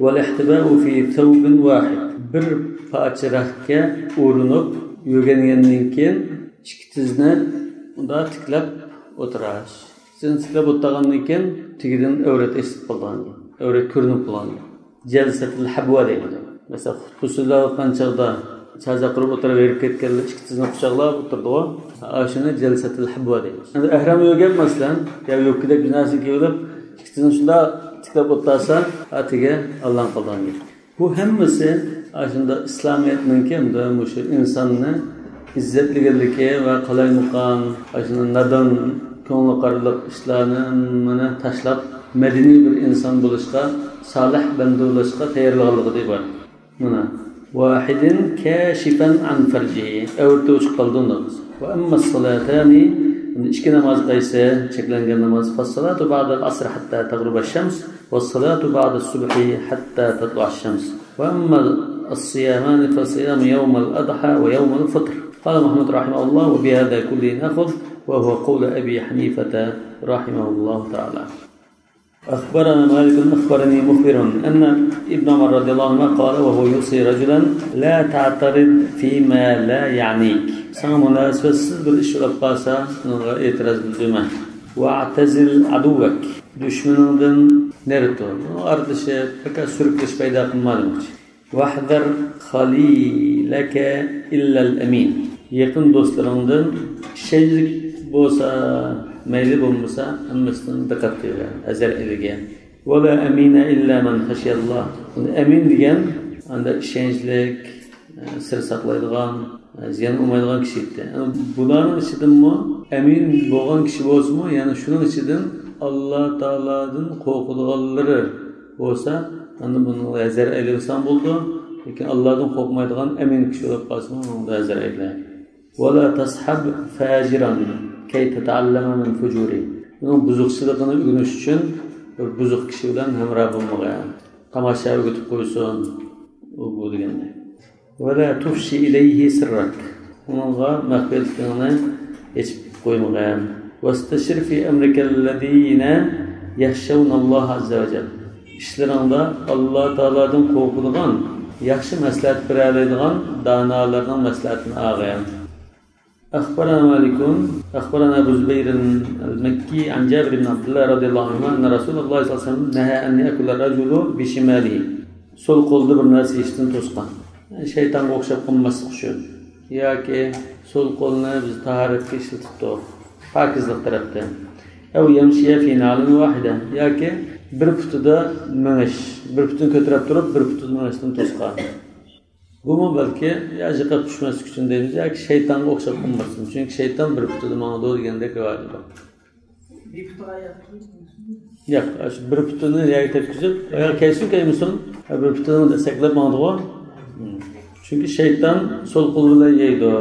والاحتباء في ثوب واحد. بىر پارچە رەختكە ئورىنىپ، يۆگەنگەندىن كېيىن ئىككى تىزنى مۇنداق تىكلەپ ئولتۇراش. تىزنى تىكلەپ ئولتۇرغاندىن كېيىن تېگىدىن ئەۋرەت ئېشىپ قالىدىغان گەپ. ئەۋرەت كۆرۈنۈپ قالغان گەپ. جەلسەتۇل ھەبۋا دەيدۇ. مەسىلەن، خۇتبە سۆزلەۋاتقان چاغدا چازا قۇرۇپ ئولتۇرۇپ ھەرىكەت ئەتكەنلەر ئىككى تىزنى قۇچاقلاپ ئولتۇرىدىغۇ. ئاشۇنى جەلسەتۇل ھەبۋا دەيدۇ. ئەمدى ئەھرام يۆگەپ، مەسىلەن، يا يوپكىدەك بىر نەرسىنى كىيىۋېلىپ، ئىككى تىزنى شۇنداق تىكلەپ ئولتۇرسا، ئاتىگە ئاللان قىلىدىغان گەپ. بۇ ھەممىسى ئاشۇنداق ئىسلامىيەتنىڭكى ئەمدى مۇشۇ ئىنساننى ئىززەتلىگەنلىكى ۋە قالايمىقان، ئاشۇنداق نادان، كۆڭلى قارىلىق ئىشلارنى ھەممىنى تاشلاپ، مەدەنىي بىر ئىنسان بولۇشقا، سالىھ بەندە بولۇشقا تەييارلىغانلىقىدىن ئىبارەت. مانا، واحد كاشفا عن فرجه، ئەۋرىتى ئوچۇق قالىدۇ ئۇنداق بولسا. وأما الصلاتان، ئىككى ناماز قايسى؟ چەكلەنگەن ناماز. فالصلاة بعد العصر حتى تغرب الشمس، والصلاة بعد الصبح حتى تطلع الشمس. وأما الصيامان فصيام يوم الأضحى ويوم الفطر. قال محمد رحمه الله: وبهذا كله نأخذ، وهو قول أبي حنيفة رحمه الله تعالى. أخبرنا مالك أخبرني مخبر أن ابن عمر رضي الله عنهما قال وهو يوصي رجلا: لا تعترض فيما لا يعنيك. ساڭا مۇناسىۋەتسىز بىر ئىش بولۇپ قالسا، ئۇنىڭغا ئېتىراز بىلدۈرمە. واعتزل عدوك. دۈشمىنىڭدىن نېرى تۇر. ئۇنىڭ ئارىلىشىپ، پەقەت سۈرۈكلىشىپ پەيدا قىلما دېمەكچى. واحذر خليلك إلا الأمين. يېقىن دوستلىرىڭدىن ئىشەنچلىك بولسا مەيلى، بولمىسا ھەممىسىدىن دىققەت قىلغىن، ھەزەر ئېلىگىن. ولا أمين إلا من خشي الله. ئەمىن دېگەن ئاندا ئىشەنچلىك، سىر ساقلايدىغان، زىيان ئۇرمايدىغان كىشى ئىدى. بۇلارنىڭ ئىچىدىنمۇ ئەمىن بولغان كىشى بولسىمۇ، يەنە شۇنىڭ ئىچىدىن ئاللا تائالادىن قورقىدىغانلىرى بولسا، ئەمدى بۇنى ھەزەر ئەيلىۋالساڭ بولىدۇ. لېكىن ئاللادىن قورقمايدىغان ئەمىن كىشى بولۇپ قالسىمۇ، ئۇنىڭدا ھەزەر ئەيلە. ولا تصحب فاجرا كي تتعلم من فجوره. ئۇنىڭ بۇزۇقچىلىقىنى ئۆگىنىش ئۈچۈن بىر بۇزۇق كىشى بىلەن ھەمراھ بولمىغىن. تاماشا ئۆگىتىپ قويسۇن، ئۇ بۇ دېگەندەك. ولا تفش إليه سرك. ئۇنىڭغا مەخپىيەتلىكىڭنى ئېچىپ قويمىغىن. واستشر في أمرك الذين يخشون الله عز وجل. ئىشلىرىڭدا ئاللا تائالادىن قورقىدىغان، ياخشى مەسلىھەت بېرەلەيدىغان دانالارنىڭ مەسلىھەتىنى ئالغىن. أخبرنا مالك، أخبرنا أبو زبير المكي عن جابر بن عبد الله رضي الله عنهما أن رسول الله صلى الله عليه وسلم نهى أن يأكل الرجل بشماله. سول قولدا بىر نەرسە يېيىشتىن توسقان. شەيتانغا ئوخشاپ قالماسلىق ئۈچۈن. ياكى سول قولنى بىز تاھارەتكە ئىشلىتىپتۇق. پاكىزلىق تەرەپتىن. أو يمشي في نعل واحدة. ياكى بىر پۇتىدا مېڭىش. بىر پۇتىنى كۆتۈرۈپ تۇرۇپ، بىر پۇتىدا مېڭىشتىن توسقان. بۇمۇ بەلكى يا جىقاپ چۈشمەسلىك ئۈچۈن دەيمىز، ياكى شەيتانغا ئوخشاپ قالماسلىق ئۈچۈن. چۈنكى شەيتان بىر پۇتىدا ماڭىدۇ دېگەندەك رىۋايەت بار. بىر پۇتىغا ياتقۇزۇپ. ياق، ئاشۇ بىر پۇتىنى يەرگە تەگكۈزۈپ، ئاياغ كەيسۇن كەيمىسۇن، بىر پۇتىنى سەكلەپ ماڭىدىغۇ. چۈنكى شەيتان سول قول بىلەن يەيدۇ.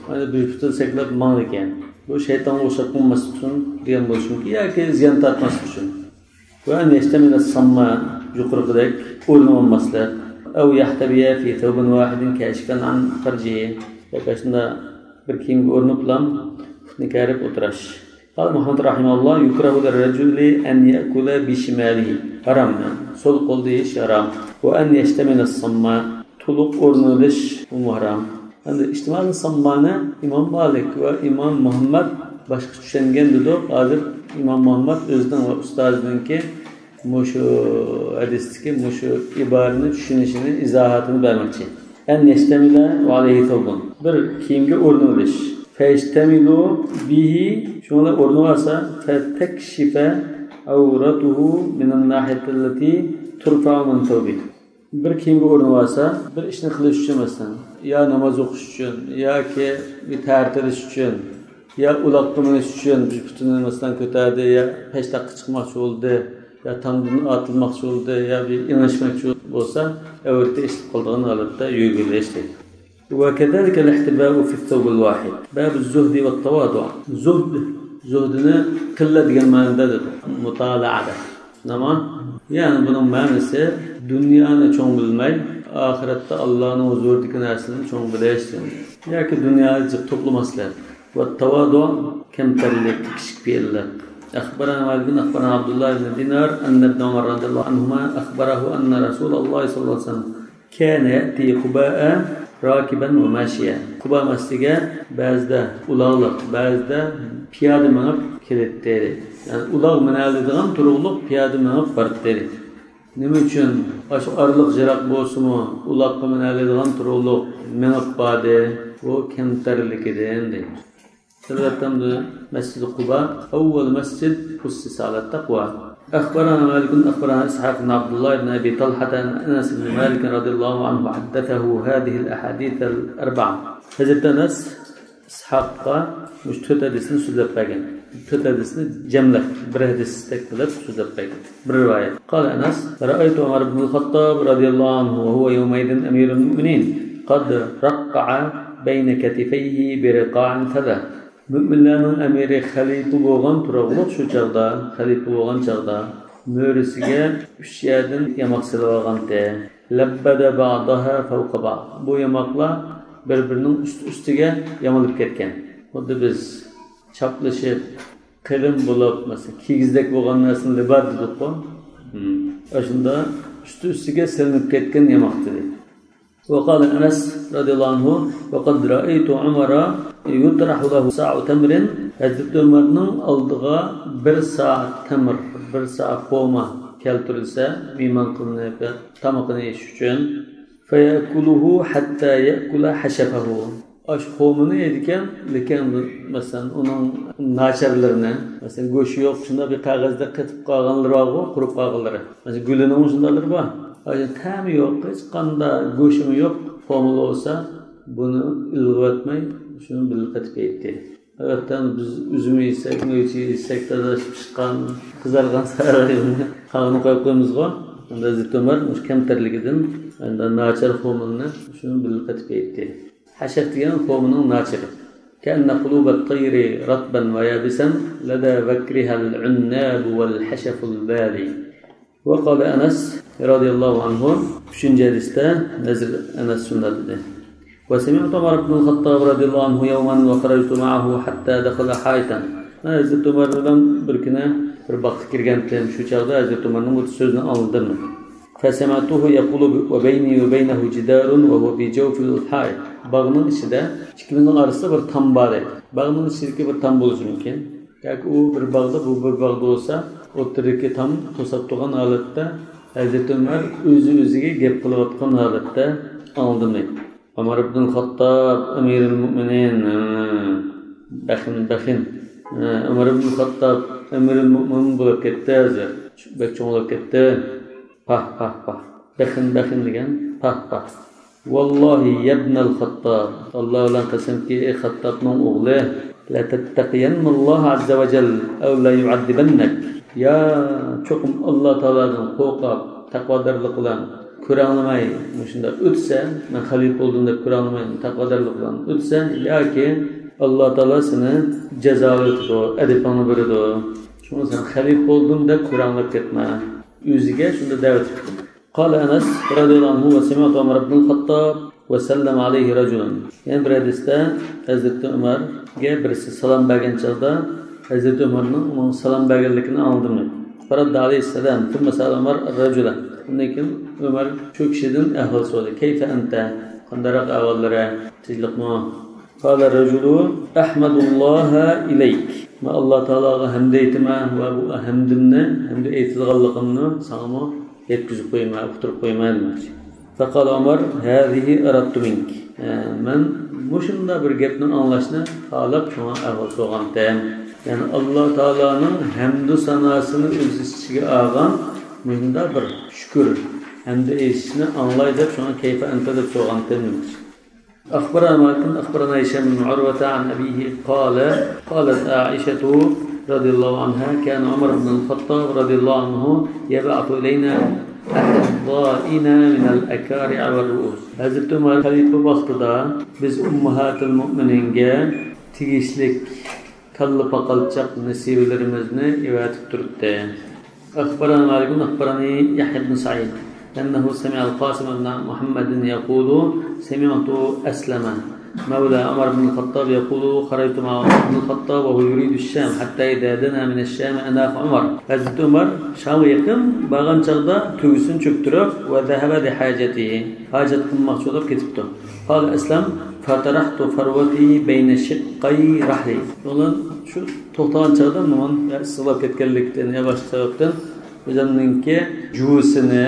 مانا بىر پۇتىنى سەكلەپ ماڭىدىكەن. بۇ شەيتانغا ئوخشاپ قالماسلىق ئۈچۈن دېگەن بولۇشى مۇمكىن، ياكى زىيان تارتماسلىق ئۈچۈن. وأن يشتمل الصم، يۇقىرىقىدەك ئورنى بولماسلىق. أو يحتبي في ثوب واحد كاشفا عن فرجه. ياكى شۇنداق بىر كىيىمگە ئورىنىپلا پۇتنى كەرىپ ئولتۇراش. قال محمد رحمه الله: يكره للرجل أن يأكل بشماله. ھارام. سول قولدا يېيىش ھارام. وأن يشتمل الصم. تولۇق ئورنىۋېلىش بۇمۇ ھارام. ئەمدى ئىشتىمالى ساممانى ئىمام مالىك ۋە ئىمام مۇھەممەد باشقا چۈشەنگەن دېدۇق. ھازىر ئىمام مۇھەممەد ئۆزىنىڭ ۋە ئۇستازىنىڭكى مۇشۇ ھەدىستىكى مۇشۇ ئىبارىنى چۈشىنىشىنى، ئىزاھاتىنى بەرمەكچى. أن يشتمل وعليه ثوب. بىر كىيىمگە ئورنىۋېلىش. فيشتمل به، شۇنىڭ بىلەن ئورنىۋالسا، فتكشف عورته من الناحية التي ترفع من ثوبه. بىر كىيىمگە ئورنىۋالسا، بىر ئىشنى قىلىش ئۈچۈن، مەسىلەن، يا ناماز ئوقۇش ئۈچۈن، ياكى بىر تەھارەت ئېلىش ئۈچۈن، يا ئۇلاققا مېڭىش ئۈچۈن بىر پۇتىنى، مەسىلەن، كۆتەردى، يا پەشتاققا چىقماقچى بولدى، يا تامدىن ئاتلىماقچى بولدى، يا بىر ئېڭىشمەكچى بولسا، ئەۋرىتى ئېچىلىپ قالىدىغان ھالەتتە يۈرگۈزۈش دەيدۇ. وكذلك الاحتباء في الثوب الواحد. باب الزهد والتواضع. زۇھد، زۇھدنى قىللا دېگەن مەنىدە دېدۇق. مۇتالەئەدە. نېمە؟ يەنى بۇنىڭ مەنىسى دۇنيانى چوڭ بىلمەي، ئاخىرەتتە ئاللانىڭ ھۇزۇرىدىكى نەرسىلەرنى چوڭ بىلىش دېگەن. ياكى دۇنياغا جىق توپلىماسلىق. والتواضع، كەمتەرلىك، كىچىك پېئىللىق. أخبرنا مالك أخبرنا عبد الله بن دينار أن ابن عمر رضي الله عنهما أخبره أن رسول الله صلى الله عليه وسلم كان يأتي قباء راكبا وماشيا. قۇبا مەسچىتىگە بەزىدە ئۇلاغلىق، بەزىدە پىيادە مېڭىپ كېلەتتى. يەنى ئۇلاغ مىنەلەيدىغان تۇرۇقلۇق پىيادە مېڭىپ باراتتى. نېمە ئۈچۈن؟ ئاشۇ ئارىلىق يىراق بولسىمۇ، ئۇلاغقا مىنەلەيدىغان تۇرۇقلۇق مېڭىپ باردى. بۇ كەمتەرلىكىدىن دەيمىز. سىلۋەتتەمدۇ مەسجىدى قۇبا، أول مسجد أسس على التقوى. أخبرنا مالك أخبرنا إسحاق بن عبد الله بن أبي طلحة أن أنس بن مالك رضي الله عنه حدثه هذه الأحاديث الأربعة. ھەزرىتى ئەنەس ئىسھاققا مۇشۇ تۆت ھەدىسنى سۆزلەپ بەرگەن. تۆت ھەدىسنى جەملەپ، بىر ھەدىستەك قىلىپ سۆزلەپ بەرگەن. بىر رىۋايەت. قال أنس: رأيت عمر بن الخطاب رضي الله عنه وهو يومئذ أمير المؤمنين قد رقع بين كتفيه برقاع فذة. مۆمىنلەرنىڭ ئەمىرى خەلىپە بولغان تۇرۇقلۇق شۇ چاغدا، خەلىپە بولغان چاغدا مۈرىسىگە ئۈچ يەردىن ياماق سېلىۋالغانتى. لبد بعضها فوق بعض. بۇ ياماقلار بىر-بىرىنىڭ ئۈست-ئۈستىگە يامىلىپ كەتكەن. خۇددى بىز چاپلىشىپ، قېلىن بولۇپ، مەسىلەن، كىگىزدەك بولغان نەرسىنى لىباد دېدۇققۇ. ھىم. ئاشۇنداق ئۈستى-ئۈستىگە سېلىنىپ كەتكەن ياماق دېدى. وقال أنس رضي الله عنه: وقد رأيت عمر يطرح له صاع تمر. ھەزرىتى ئۆمەرنىڭ ئالدىغا بىر سا تەمر، بىر سا خورما كەلتۈرۈلسە، مېھمان قىلىنىپ تامىقىنى يېيىش ئۈچۈن. فيأكله حتى يأكل حشفه. ئاشۇ خورمىنى يەيدىكەن، لېكىن، مەسىلەن، ئۇنىڭ ناچارلىرىنى، مەسىلەن، گۆشى يوق، شۇنداق بىر قەغەزدە قېتىپ قالغانلىرى بارغۇ، قۇرۇپ قالغانلىرى. مەسىلەن، گۈلىنىڭمۇ شۇنداقلىرى بار. ھازىر تەمى يوق، ھېچقانداق گۆشىمۇ يوق، خورمىلا بولسا، بۇنى ئىلغىۋەتمەي، شۇنى بىللە قېتىپ يەيتتى. ئەلۋەتتە، بىز ئۈزۈم يېسەك، مېۋە يېسەك، تازا پىشقان، قىزارغان سارىلارنى قاغىنى قويۇپ قويىمىزغۇ. ئەمدى ھەزرىتى ئۆمەر مۇشۇ كەمتەرلىكىدىن ئەمدى ناچار خۇمۇلنى شۇنى بىللە قېتىپ يەيتتى. ھەشەف دېگەن خۇمۇلنىڭ ناچىرى. كأن قلوب الطير رطبا ويابسا لدى وكرها العناب والحشف البالي. وقال أنس رضي الله عنه، ئۈچىنچى ھەدىستە ھەزرىتى ئەنەس شۇنداق دېدى. وسمعت عمر بن الخطاب رضي الله عنه يوما وخرجت معه حتى دخل حائطا. مەن ھەزرىتى ئۆمەر بىلەن بىر كۈنى بىر باغقا كىرگەنتىم. شۇ چاغدا ھەزرىتى ئۆمەرنىڭ بۇ سۆزىنى ئاڭلىدىم. فسمعته يقول وبيني وبينه جدار وهو في جوف الحائط. باغنىڭ ئىچىدە ئىككىمىزنىڭ ئارىسىدا بىر تام بار ئىدى. باغنىڭ ئىچىدىكى بىر تام بولۇشى مۇمكىن. ياكى ئۇ بىر باغدا، بۇ بىر باغدا بولسا، ئوتتۇرىدىكى تام توساپ تۇرغان ھالەتتە ھەزرىتى ئۆمەر ئۆزى ئۆزىگە گەپ قىلىۋاتقان ھالەتتە ئاڭلىدىم دەيدۇ. عمر بن الخطاب، أمير المؤمنين، ھە، بەخىن، بەخىن. ھە، ئۆمەر ئىبن خاتتاب ئەمىرۇل مۆمىنىن بولۇپ كەتتى ھازىر. بەك چوڭ بولۇپ كەتتى. پاھ، پاھ، پاھ. بەخىن، بەخىن دېگەن پاھ، پاھ. والله يا ابن الخطاب، ئاللا بىلەن قەسەمكى، ئەي خاتتابنىڭ ئوغلى، لتتقين الله عز وجل أو ليعذبنك. يا، چوقۇم ئاللا تائالادىن قورقۇپ، تەقۋادارلىق بىلەن كۆرەڭلىمەي مۇشۇنداق ئۆتسە، مەن خەلىپە بولدۇم دەپ كۆرەڭلىمەي تەقۋادارلىق بىلەن ئۆتسە، ياكى ئاللا تائالا سېنى جازالىۋېتىدۇ، ئەدىپىڭنى بېرىدۇ. شۇڭا سەن خەلىپە بولدۇم دەپ كۆرەڭلەپ كەتمە. ئۆزىگە شۇنداق دەۋەت قىلدى. قال أنس رضي الله عنه وسمعت عمر بن الخطاب وسلم عليه رجل. يەنە بىر ھەدىستە ھەزرىتى ئۆمەرگە بىرسى سالام بەرگەن چاغدا ھەزرىتى ئۆمەرنىڭ ئۇنىڭغا سالام بەرگەنلىكىنى ئاڭلىدىم. فرد عليه السلام ثم سأل عمر الرجل. ئۇندىن كېيىن ئۆمەر شۇ كىشىدىن ئەھۋال سورىدى. كيف أنت؟ قانداقراق ئەھۋاللىرى؟ تىنچلىقمۇ؟ قال الرجل أحمد الله إليك. مەن ئاللا تائالاغا ھەمد ئېيتىمەن ۋە بۇ ھەمدىمنى، ھەمدە ئېيتىدىغانلىقىمنى ساڭىمۇ يەتكۈزۈپ قويىمەن، ئۇقتۇرۇپ قويىمەن دېمەكچى. فقال عمر هذه أردت منك. ھە، مەن مۇشۇنداق بىر گەپنى ئاڭلاشنى خالاپ شۇڭا ئەھۋال سورىغانتىم. يەنى ئاللا تائالانىڭ ھەمدۇ ساناسىنى ئۆز ئىچىگە ئالغان مۇشۇنداق بىر شۈكۈر، ھەمدە ئېيتىشنى ئاڭلاي دەپ شۇڭا كيف أنت دەپ سورىغانتىم دېمەكچى. أخبرنا مالك أخبرنا هشام بن عروة عن أبيه قال قالت عائشة رضي الله عنها كان عمر بن الخطاب رضي الله عنه يبعث إلينا أحضائنا من الأكارع والرؤوس. ھەزرىتى ئۆمەر خەلىپە ۋاقتىدا بىز ئۇممۇھاتۇل مۇئمىنىنگە تېگىشلىك كاللا پاقالچاق نېسىۋىلىرىمىزنى ئەۋەتىپ تۇراتتى. أخبرنا مالك أخبرني يحيى بن سعيد أنه سمع القاسم بن محمد يقول سمعت أسلم مولى عمر بن الخطاب يقول خرجت مع عمر بن الخطاب وهو يريد الشام حتى إذا دنا من الشام أناخ عمر. ھەزرىتى ئۆمەر شامغا يېقىن بارغان چاغدا تۆگىسىنى چۆكتۈرۈپ، وذهب لحاجته، ھاجەت قىلماقچى بولۇپ كېتىپتۇ. قال أسلم فطرحت فروتي بين شقي رحلي. شۇنىڭ شۇ توختىغان چاغدا ماڭا يا ئىسسىقلاپ كەتكەنلىكتىن، يا باشقا سەۋەبتىن ئۆزۈمنىڭكى جۇۋىسىنى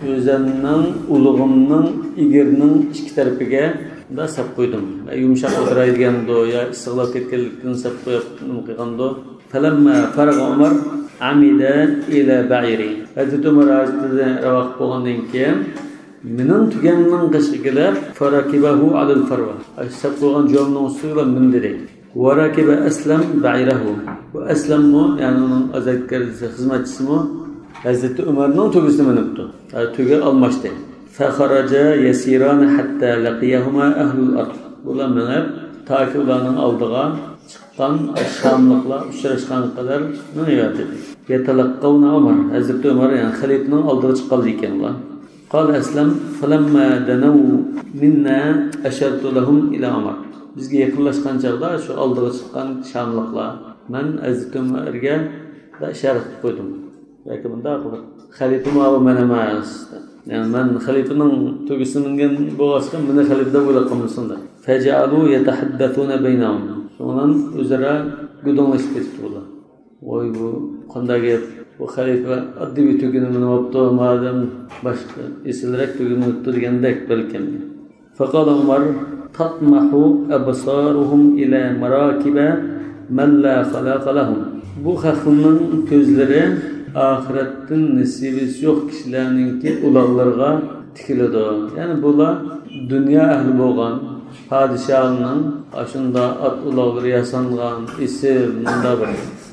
ئۆزۈمنىڭ ئۇلىغىمنىڭ ئېگىرىنىڭ ئىككى تەرىپىگە مۇنداق ساپ قويدۇم. يا يۇمشاق ئولتۇراي دېگەندۇ، يا ئىسسىقلاپ كەتكەنلىكتىن ساپ قويۇپ نېمە قىلغاندۇ. فلما فرغ عمر عمد إلى بعيري. ھەزرىتى ئۆمەر ھاجىتىدىن راۋاق بولغاندىن كېيىن، مېنىڭ تۆگەمنىڭ قېشىغا كېلىپ، فركبه على الفروة. ئاشۇ ساپ قويغان جۇۋامنىڭ ئۈستىگە مىندى دەيدۇ. وركب أسلم بعيره. بۇ ئەسلەممۇ، يەنى ئۇنىڭ ئازادكارى، خىزمەتچىسىمۇ ھەزرىتى ئۆمەرنىڭ تۆگىسىدە مىنىپتۇ. ھە، تۆگە ئالماشتى. فخرجا يسيران حتى لقيهما أهل الأرض. بۇلار مېڭىپ، تاكى ئۇلارنىڭ ئالدىغا چىققان شاملىقلار ئۇچراشقان قەدەر مېڭىۋەردى. يتلقون عمر. ھەزرىتى ئۆمەر، يەنى خەلىپىنىڭ ئالدىغا چىققانىدى ئىكەن ئۇلار. قال أسلم فلما دنوا منا أشرت لهم إلى عمر. بىزگە يېقىنلاشقان چاغدا شۇ ئالدىغا چىققان شاملىقلار، مەن ھەزرىتى ئۆمەرگە ئىشارە قىلىپ قويدۇم. ياكى مۇنداق قىلىپ، خەلىپە ماۋۇ مەن ئەمەس. يەنى مەن خەلىپىنىڭ تۆگىسىدە مىنگەن بولغاچقا، مېنى خەلىپە دەپ ئويلاپ قالمىسۇن دەپ. فجعلوا يتحدثون بينهم. شۇنىڭ بىلەن ئۆزئارا گۇدۇڭلىشىپ كېتىپتۇ بۇلار. ۋاي، بۇ قانداق گەپ؟ بۇ خەلىپە ئاددىي بىر تۆگىنى مىنىۋاپتۇ، مادەم باشقا ئېسىلرەك تۆگە مىنىپتۇ دېگەندەك بەلكىم. فقال عمر تطمح أبصارهم إلى مراكب من لا خلاق لهم. بۇ خەقنىڭ كۆزلىرى ئاخىرەتتىن نېسىۋىسى يوق كىشىلەرنىڭكى ئۇلاغلىرىغا تىكىلىدۇ. يەنى بۇلار دۇنيا ئەھلى بولغان، پادىشاھنىڭ ئاشۇنداق ئات ئۇلاغلىرى ياسانغان، ئېسىل، مۇنداق بىر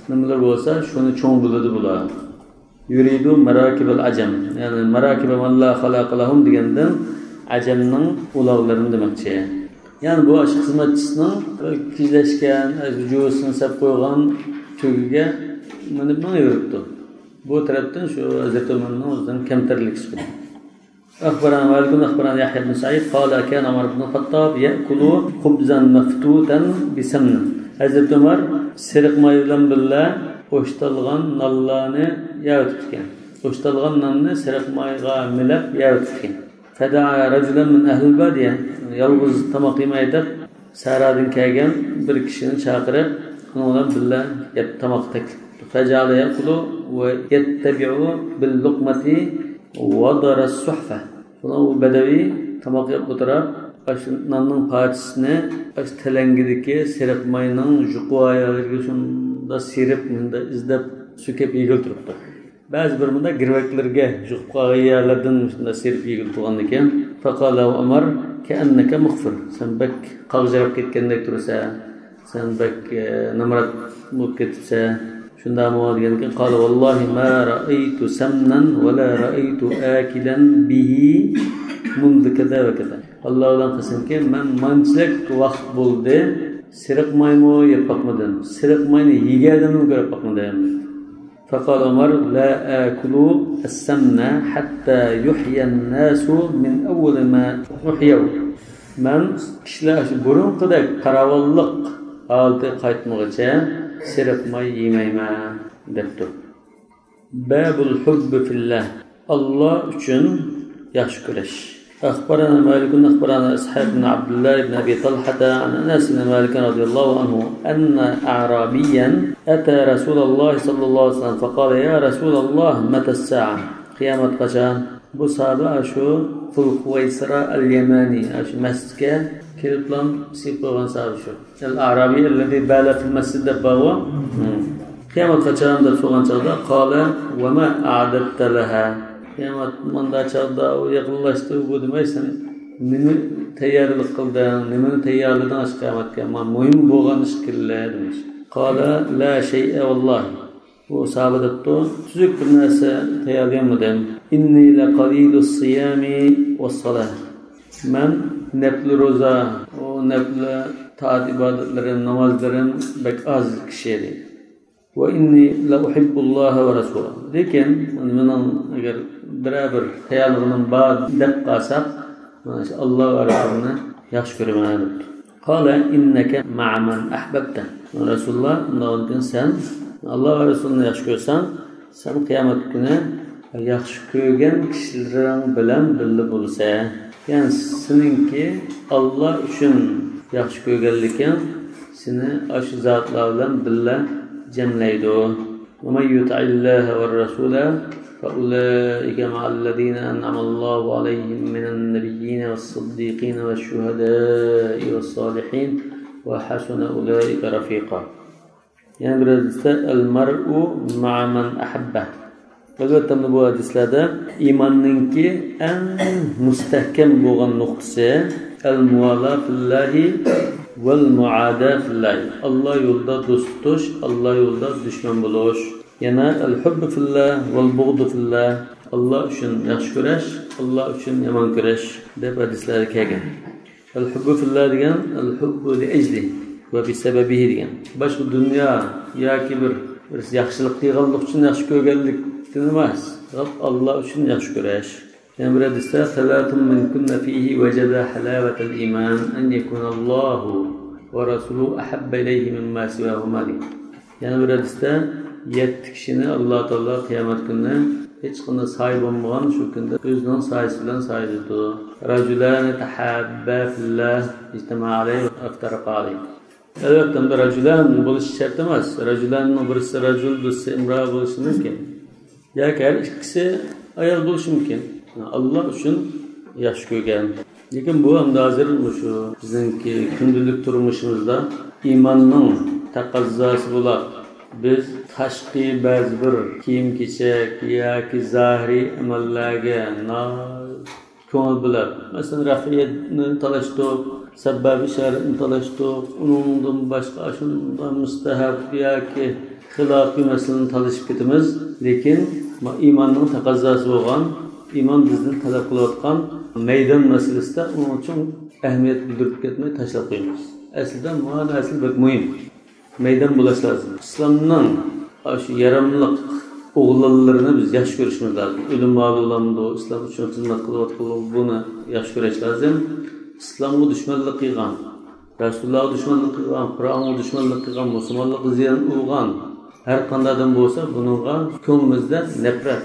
نېمىلەر بولسا، شۇنى چوڭ بىلىدۇ بۇلار. يريد مراكب العجم، يەنى مراكب من لا خلاق لهم دېگەندىن ئەجەمنىڭ ئۇلاغلىرىنى دېمەكچى. يەنى بۇ ئاشۇ خىزمەتچىسىنىڭ كېزلەشكەن، جۇۋىسىنى سەپ قويغان تۆگىگە مىنىپ مېڭىۋېرىپتۇ. بۇ تەرەپتىن شۇ ھەزرىتى ئۆمەرنىڭ ئۆزىنىڭ كەمتەرلىكى چىقىدۇ. أخبرنا مالك أخبرنا يحيى بن سعيد قال كان عمر بن الخطاب يأكل خبزا مفتوتا بسمن. ھەزرىتى ئۆمەر سېرىق ماي بىلەن بىللە ئوشتالغان نانلارنى يەۋېتىپتىكەن. ئوشتالغان ناننى سېرىق مايغا مىلەپ يەۋېتىپتىكەن. فدعا رجلا من أهل البادية، يالغۇز تاماق يېمەي دەپ سەھرادىن كەلگەن بىر كىشىنى چاقىرىپ، ئۇنىڭ بىلەن بىللە يەپ تاماق تەكلىپ قىپتۇ. فجعل يأكل ويتبع باللقمة وضر الصحفة. شۇڭا ئۇ بەدەۋى تاماق يەپ ئولتۇرۇپ، ئاشۇ ناننىڭ پارچىسىنى ئاشۇ تەلەڭگىدىكى سېرىق ماينىڭ يۇقىرى يەرلىرىگە شۇنداق سىيرىپ، مۇنداق ئىزدەپ سۆكۈپ يېگىلى تۇرۇپتۇ. بەزى بىر مۇنداق گىرۋەكلىرىگە يۇقۇپ قالغان يەرلەردىن شۇنداق سىيرىپ يېگىلى تۇرغاندىكىن. فقال له عمر كأنك مخفر، سەن بەك قاغجىراپ كەتكەندەك تۇرىسەن، سەن بەك، ئە، نامرات بولۇپ كېتىپسەن. شۇنداقمۇ دېگەنكىن، قال والله ما رأيت سمنا ولا رأيت آكلا به منذ كذا وكذا. ئاللا بىلەن قەسەمكى، مەن مانچىلىك ۋاقىت بولدى، سېرىق مايمۇ يەپ باقمىدىم، سېرىق ماينى يېگەن ئادەمنىمۇ كۆرۈپ باقمىدىم. فقال عمر لا آكل السمن حتى يحيى الناس من أول ما أحيوا. مەن كىشىلەر شۇ بۇرۇنقىدەك پاراۋانلىق ھالىتىگە قايتمىغۇچە سېرىق ماي يېمەيمەن، دەپتۇ. باب الحب في الله. ئاللا ئۈچۈن ياخشى كۆرۈش. أخبرنا مالك أخبرنا إسحاق بن عبد الله بن أبي طلحة عن أنس بن مالك رضي الله عنه أن أعرابيا أتى رسول الله صلى الله عليه وسلم فقال يا رسول الله متى الساعة؟ قىيامەت قاچان؟ بۇ ساھابە شۇ زۇل خۇۋەيسىرا ئەل يەمەنى، شۇ مەسچىتكە كېلىپلا سىيىپ قويغان ساھابە شۇ. الأعرابي الذي بال في المسجد دەپ بارغۇ. قىيامەت قاچان دەپ سورىغان چاغدا، قال وما أعددت لها؟ قىيامەت مۇنداق چاغدا ئۇ يېقىنلاشتى، بۇ دېمەي، سەن نېمە تەييارلىق قىلدىڭ، نېمىنى تەييارلىدىڭ ئاشۇ قىيامەتكە؟ ماڭا مۇھىم بولغان ئىش كېلىلە دېمىش. قال لا شيء والله. بۇ ساھابە دەپتۇ، تۈزۈك بىر نەرسە تەييارلىيالمىدىم. إني لقليل الصيام والصلاة. مەن نەپلى روزا، ئۇ نەپلى تائەت ئىبادەتلىرىم، نامازلىرىم بەك ئاز كىشى ئىدى. وإني لأحب الله ورسوله. لېكىن مېنىڭ ئەگەر بىرەر بىر تەييارلىغىنىم بار دەپ قالساق، مانا شۇ ئاللا ۋە رەسۇلىنى ياخشى كۆرىمەن دەپتۇ. قال إنك مع من أحببت. رەسۇلۇللا، ئۇنداقتىن سەن ئاللا ۋە رەسۇلىنى ياخشى كۆرسەڭ، سەن قىيامەت كۈنى ياخشى كۆرگەن كىشىلىرىڭ بىلەن بىللە بولىسەن. يەنى سېنىڭكى ئاللا ئۈچۈن ياخشى كۆرگەنلىكىڭ سېنى ئاشۇ زاتلار بىلەن بىللە جەملەيدۇ. ومن يطع الله والرسول فأولئك مع الذين أنعم الله عليهم من النبيين والصديقين والشهداء والصالحين وحسن أولئك رفيقا. يەنە بىر ھەدىستە، المرء مع من أحب. ئەلۋەتتە، مانا بۇ ھەدىسلەردە ئىماننىڭكى ئەڭ مۇستەھكەم بولغان نۇقتىسى، الموالاة في الله والمعاداة في الله. ئاللا يولىدا دوست تۇتۇش، ئاللا يولىدا دۈشمەن بولۇش. يەنە الحب في الله والبغض في الله. ئاللا ئۈچۈن ياخشى كۆرۈش، ئاللا ئۈچۈن يامان كۆرۈش دەپ ھەدىسلەردە كەلگەن. الحب في الله دېگەن، الحب لأجله وبسببه دېگەن. باشقا دۇنيا ياكى بىر، بىرسى ياخشىلىق قىلغانلىق ئۈچۈن ياخشى كۆرگەنلىكتىن ئەمەس، ئاللا ئۈچۈن ياخشى كۆرۈش. يەنە بىر ھەدىستە، ثلاث من كن فيه وجد حلاوة الإيمان، أن يكون الله ورسوله أحب إليه مما سواهما دېگەن. يەنە بىر ھەدىستە، يەتتە كىشىنى ئاللا تائالا قىيامەت كۈنى ھېچقانداق سايە بولمىغان شۇ كۈندە ئۆزىنىڭ سايىسى بىلەن سايىلىتىدۇ. رجلان تحابا في الله اجتمعا عليه وافترقا عليه. ئەلۋەتتە، بۇ رجلان بولۇشى شەرت ئەمەس. رجلاننىڭ بىرسى رجل، بىرسى ئىمرا بولۇشى مۇمكىن. ياكى ھەر ئىككىسى ئايال بولۇشى مۇمكىن. ئاللا ئۈچۈن ياخشى كۆرگەن. لېكىن بۇ ئەمدى ھازىر مۇشۇ بىزنىڭكى كۈندىلىك تۇرمۇشىمىزدا ئىماننىڭ تەقەززاسى بولاپ، بىز تاشقى بەزى بىر كىيىم-كېچەك ياكى زاھىرىي ئەمەللەرگە ناھايىتى كۆڭۈل بۆلۈپ، مەسىلەن، رەفئىيەتنى تالاشتۇق، سەبەب ئىشارەتنى تالاشتۇق، ئۇنىڭدىن باشقا ئاشۇنداق مۇستەھەب ياكى خىلاپىي مەسىلىنى تالىشىپ كېتىمىز. لېكىن ما-، ئىماننىڭ تەقەززاسى بولغان، ئىمان بىزدىن تەلەپ قىلىۋاتقان مەيدان مەسىلىسىدە ئۇنىڭغا چوڭ ئەھمىيەت بىلدۈرۈپ كەتمەي تاشلاپ قويىمىز. ئەسلىدە مۇ-، مەسىلە بەك مۇھىم. مەيدان بولاش لازىم. ئىسلامنىڭ ئاشۇ ياراملىق ئوغلانلىرىنى بىز ياخشى كۆرۈشىمىز لازىم. ئۆلۈمى بولامدۇ، ئىسلام ئۈچۈن خىزمەت قىلىۋاتقانلار، بۇنى ياخشى كۆرۈش لازىم. ئىسلامغا دۈشمەنلىك قىلغان، رەسۇلۇللاغا دۈشمەنلىك قىلغان، قۇرئانغا دۈشمەنلىك قىلغان، مۇسۇلمانلىققا زىيان ئۇرغان ھەر قانداق ئادەم بولسا، بۇنىڭغا كۆڭلىمىزدە نەپرەت،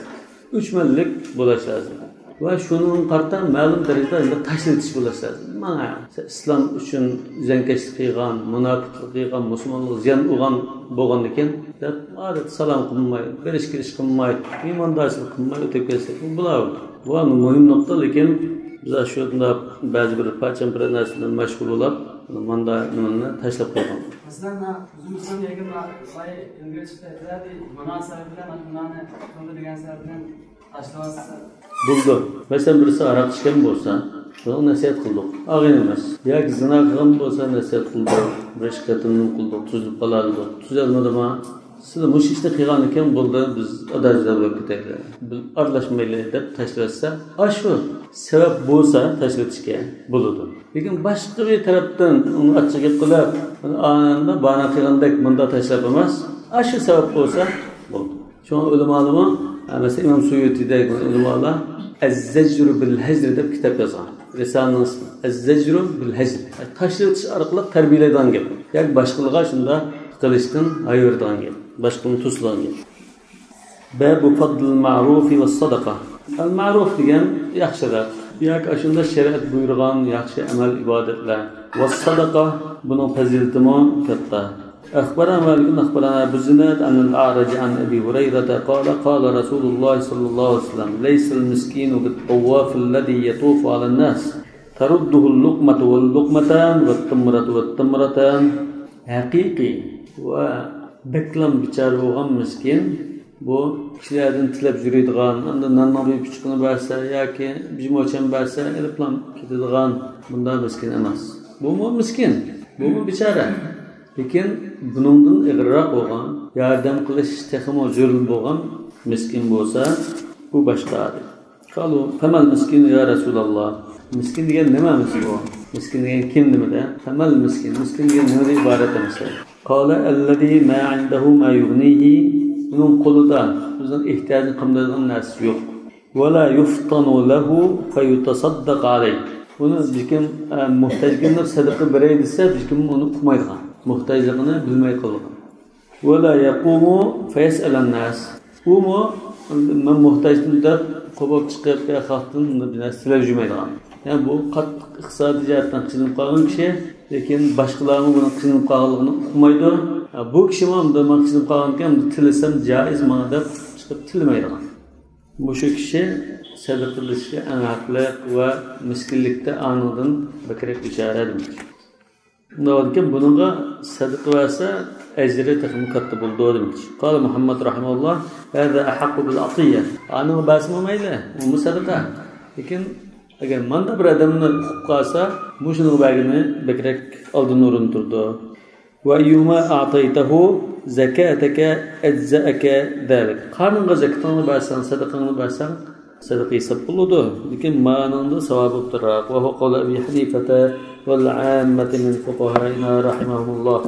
ئۆچمەنلىك بولاش لازىم. ۋە شۇنىڭغا قارىتا مەلۇم دەرىجىدە ئەمدى تاشلىۋېتىش بولاش لازىم. مانا ئىسلام ئۈچۈن زىيانكەشلىك قىلغان، مۇناپىقلىق قىلغان، مۇسۇلمانلىققا زىيان ئۇرغان بولغاندىكىن دەپ، ئادەتتە سالام قىلماي، بېرىش كېلىش قىلماي، مېھماندارچىلىق قىلماي ئۆتۈپ كەتسەك بولار. بۇ مۇھىم نۇقتا، لېكىن بىز شۇنداق بەزى بىر پارچە-پۇرە نەرسە بىلەن مەشغۇل بولۇپ، ماندا نېمىنى تاشلاپ قويغان. مەسىلەن، ئۆزىمىزنىڭ يەنە باي ئىلگىرى چىقتى، مۇناسىۋەت بىلەن مانا بۇنى قىلدى دېگەن سەۋەب بىلەن بولىدۇ. مەسىلەن، بىرسى ھاراق ئىچكەن بولسا، شۇنىڭغا نەسىھەت قىلدۇق. ئاغىنە ئەمەس. ياكى زىنا قىلغان بولسا، نەسىھەت قىلدۇق. بىر ئىككى قېتىمدىن قىلدۇق. تۈزۈلۈپ قالار دېدۇق. تۈزەلمىدىما؟ سىلەر مۇشۇ ئىشنى قىلغاندىكىن بولدى، بىز ئادا-جۇدا بولۇپ كېتەيلى. بىز ئارىلاشمايلى دەپ تاشلىۋەتسە، ئاشۇ سەۋەب بولسا تاشلىۋېتىشكە بولىدۇ. لېكىن باشقا بىر تەرەپتىن ئۇنى ئاچچىق گەپ قىلىپ، ئاندا بانا قىلغاندەك مۇنداق تاشلاپ ئەمەس، ئاشۇ سەۋەب بولسا بولدى. شۇڭا ئۆلىمالىرىمۇ، مەسىلەن، ئىمام سۇيۇتىدەك ئۆلىمالار ئەززەجرۇ بىل ھەجر دەپ كىتاب يازغان. رىسالىنىڭ ئىسمى ئەززەجرۇ بىل ھەجر. تاشلىۋېتىش ئارقىلىق تەربىيەلەيدىغان گەپ. ياكى باشقىلارغا شۇنداق قىلىشتىن ھايۋىرىدىغان گەپ. باشقىلارنى توسىدىغان گەپ. بابۇ فەضلىل مەرۇفى ۋەس سەدەقە. ئەل مەرۇف دېگەن ياخشىراق. ياكى ئاشۇنداق شەرىئەت بۇيرۇغان ياخشى ئەمەل ئىبادەتلەر. ۋەس سەدەقە، بۇنىڭ پەزىلىتىمۇ كاتتا. أخبرنا مالك أخبرنا أبو الزناد عن الأعرج عن أبي هريرة قال قال رسول الله صلى الله عليه وسلم ليس المسكين بالطواف الذي يطوف على الناس ترده اللقمة واللقمتان والتمرة والتمرتان. ھەقىقىي ۋە بەكلا بىچارە بولغان مىسكىن، بۇ كىشىلەردىن تىلەپ يۈرىدىغان، ئاندىن ناننىڭ بىر پۇچىقىنى بەرسە ياكى بىر موچەن بەرسە ئېلىپلا كېتىدىغان بۇنداق مىسكىن ئەمەس. بۇمۇ مىسكىن، بۇمۇ بىچارە. لېكىن بۇنىڭدىن ئېغىرراق بولغان، ياردەم قىلىش تېخىمۇ زۆرۈر بولغان مىسكىن بولسا، بۇ باشقا. قالوا فما المسكين يا رسول الله؟ مىسكىن دېگەن نېمە ئەمىسە بۇ؟ مىسكىن دېگەن كىم نېمىدە؟ فما المسكين، مىسكىن دېگەن نېمىدىن ئىبارەت ئەمىسە؟ قال الذي ما عنده ما يغنيه، ئۇنىڭ قولىدا ئۆزىنىڭ ئېھتىياجىنى قامدايدىغان نەرسىسى يوق. ولا يفطن له فيتصدق عليه، ئۇنى بىر كىم، ئە، موھتاجكەن دەپ سەدىقە بېرەي دېسە، بىر كىم ئۇنى ئۇقمايدىغان، موھتاجلىقىنى بىلمەي قالىدىغان. ولا يقوم فيسأل الناس، ئۇمۇ مەن موھتاجدىم دەپ قوپۇپ چىقىپ يا خەلقتىن بىر نەرسە تىلەپ يۈرمەيدىغان. يەنى بۇ قاتتىق ئىقتىسادىي جەھەتتىن قىينىلىپ قالغان كىشى، لېكىن باشقىلارمۇ بۇنىڭ قىينىلىپ قالغانلىقىنى ئۇقمايدۇ. ھە، بۇ كىشىمۇ ئەمدى مەن قىينىلىپ قالغانكەن، تىلىسەم جائىز ماڭا دەپ چىقىپ تىلىمەيدىغان. مۇشۇ كىشى سەدىقىلىشىشكە ئەڭ ھەقلىق ۋە مىسكىنلىكتە ئانىڭدىن بەكرەك بىچارە دېمەكچى. ئۇنداق بولىدىكەن، بۇنىڭغا سەدىقە بەرسە ئەجرى تېخىمۇ كاتتا بولىدۇ دېمەكچى. قال مۇھەممەد رەھىمەھۇللاھ، ھازا ئەھەققۇ بىل ئەتىييە. ئانىڭغا بەرسىمۇ مەيلى، ئۇمۇ سەدىقە. لېكىن ئەگەر ماندا بىر ئادەمنى ئۇقۇپ قالسا، مۇشۇنىڭغا بەرگىنى بەكرەك ئالدىن ئورۇندا تۇرىدۇ. وأيما أعطيته زكاتك أجزأك ذلك. قانۇنغا زەكىتىڭنى بەرسەڭ، سەدىقەڭنى بەرسەڭ، سەدىقە ھېساب بولىدۇ. لېكىن مانىڭدا ساۋابى ئوتتۇرىراق. وهو قول أبي حنيفة والعامة من فقهائنا رحمهم الله.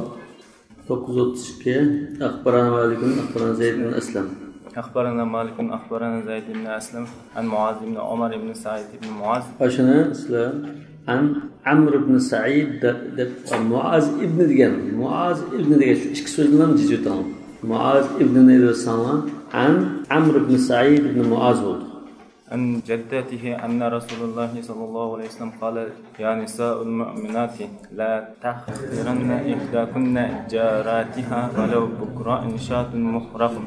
توققۇز يۈز ئوتتۇز ئىككى. أخبرنا مالك أخبرنا زيد بن أسلم. أخبرنا مالك أخبرنا زيد بن أسلم عن معاذ بن عمر بن سعيد بن معاذ. ئاشۇنى سىلەر عن عمرو بن سعيد دەپ، دەپ، مۇئاز ئىبنى دېگەن، مۇئاز ئىبنى دېگەن شۇ ئىككى سۆزنى ھەم جىزىۋېتىڭ. مۇئاز ئىبنىنى ئېلىۋەتسەڭلار، عن عمرو بن سعيد بن معاذ بولدى. عن جدته أن رسول الله صلى الله عليه وسلم قال: يا نساء المؤمنات لا تحقرن إحداكن جارتها ولو بكراء شاة محرقة.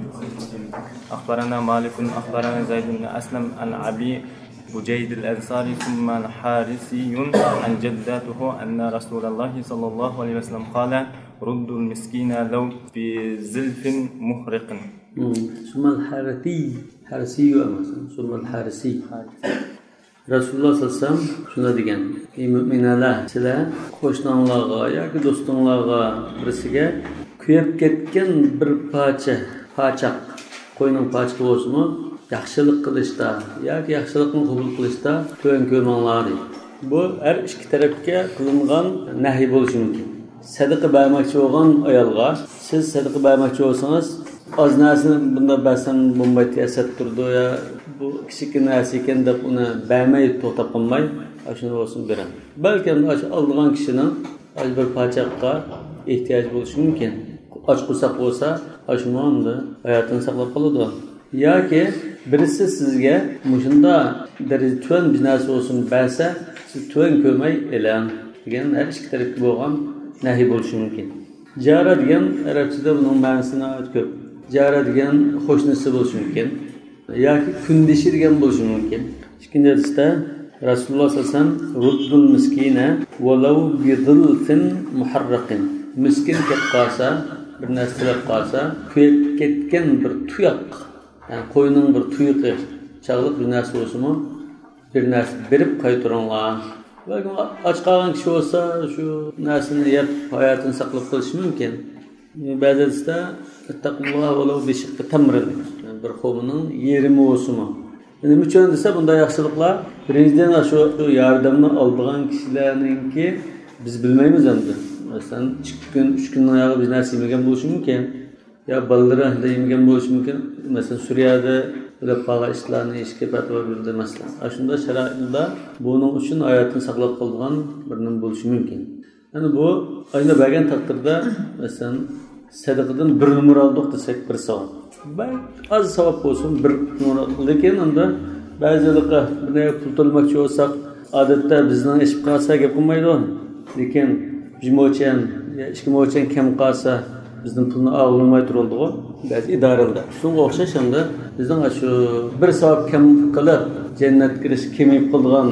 أخبرنا مالك أخبرنا زيد بن أسلم عن أبي بجيد الأنصاري ثم الحارثي عن جدته أن رسول الله صلى الله عليه وسلم قال: ردوا المسكين لو بزلف محرق. ثم الحارثي، ھارسىيۇ ئەمەس، ثم الحارثي. رەسۇلۇللاھ سەللەللاھۇ ئەلەيھى ۋەسەللەم شۇنداق دېگەن: ئەي مۆمىنەلەر، سىلەر قوشناڭلارغا ياكى دوستۇڭلارغا بىرسىگە كۆيۈپ كەتكەن بىر پارچە پاچاق، قوينىڭ پاچىقى بولسىمۇ، ياخشىلىق قىلىشتا ياكى ياخشىلىقنى قوبۇل قىلىشتا تۆۋەن كۆرمەڭلار دەيدۇ. بۇ ھەر ئىككى تەرەپكە قىلىنغان نەھي بولۇشى مۇمكىن. سەدىقە بەرمەكچى بولغان ئايالغا، سىز سەدىقە بەرمەكچى بولسىڭىز، ئاز نەرسىنى بۇنداق بەرسەم بولمايدۇ، يا سەت تۇرىدۇ، يا بۇ كىچىككىنە نەرسە ئىكەن دەپ ئۇنى بەرمەي توختاپ قالماي، ئاشۇنى بولسىمۇ بېرىڭ. بەلكىم ئاشۇ ئالىدىغان كىشىنىڭ ئاشۇ بىر پاچاققا ئېھتىياجى بولۇشى مۇمكىن. ئاچ قورساق بولسا، ئاشۇمۇ ئەمدى ھاياتىنى ساقلاپ قالىدۇ. ياكى بىرسى سىزگە مۇشۇنداق دەرىجىدە تۆۋەن بىر نەرسە بولسىمۇ بەرسە، سىز تۆۋەن كۆرمەي ئېلىڭ دېگەن ھەر ئىككى تەرەپكە بولغان نەھى بولۇشى مۇمكىن. جارە دېگەن ئەرەبچىدە بۇنىڭ مەنىسى ناھايىتى كۆپ. جارە دېگەن قوشنىسى بولۇشى مۇمكىن. ياكى كۈندىشى دېگەن بولۇشى مۇمكىن. ئىككىنچى ھەدىستە رەسۇلۇللا سەللەللاھۇ ئەلەيھى ۋەسەللەم، رۇددۇل مىسكىنە ۋەلەۋ بىزىلفىن مۇھەررەقىن. مىسكىن كەپ قالسا، بىر نەرسە تىلەپ قالسا، كۆيۈپ كەتكەن بىر تۇياق، يەنى قوينىڭ بىر تۇيىقى چاغلىق بىر نەرسە بولسىمۇ، بىر نەرسە بېرىپ قايتۇرۇڭلار. بەلكىم ئاچ قالغان كىشى بولسا، شۇ نەرسىنى يەپ ھاياتىنى ساقلاپ قېلىشى مۇمكىن. بەزى ھەدىستە، «ئىتتەقۇللاھ ۋەلەۋ بىشىققى تەمرىن»، بىر خورمىنىڭ يېرىمى بولسىمۇ. نېمە ئۈچۈن دېسە، بۇنداق ياخشىلىقلار، بىرىنچىدىن، شۇ ياردەمنى ئالىدىغان كىشىلەرنىڭكى، بىز بىلمەيمىز ئەمدى. مەسىلەن، ئىككى كۈن، ئۈچ كۈننىڭ ئاياغى بىر نەرسە يېمىگەن بولۇشى مۇمكىن. يا بالىلىرى ھەدە يېمىگەن بولۇشى مۇمكىن. مەسىلەن، سۈرىيەدە ئۆلۈپ قالغان ئىتلارنى ھېچ كېپەت بولمىدى، مەسىلەن. ئاشۇنداق شارائىتتا بۇنىڭ ئۈچۈن ھاياتىنى ساقلاپ قالىدىغان بىر نېمە بولۇشى مۇمكىن. يەنى بۇ ئاينى بەرگەن تەقدىردە، مەسىلەن، سەدىقىدىن بىر نومۇر ئالدۇق دېسەك، بىر ساۋاب. بەك ئاز ساۋاب بولسۇن، بىر نومۇر. لېكىن ئەمدى بەزىلىرى بىر پۇل تۆلىمەكچى بولساق، ئادەتتە بىزنىڭ ئېشىپ قالسا گەپ قىلمايدۇ. لېكىن بىر موچەن يا ئىككى موچەن كەم قالسا، بىزدىن پۇلنى ئالالماي تۇرۇلىدىغۇ بەزى ئىدارىلەردە. شۇنىڭغا ئوخشاش ئەمدى بىزنىڭ شۇ بىر ساۋاب كەم قىلىپ، جەننەتكە كىرىش كېمىيىپ قالىدىغان،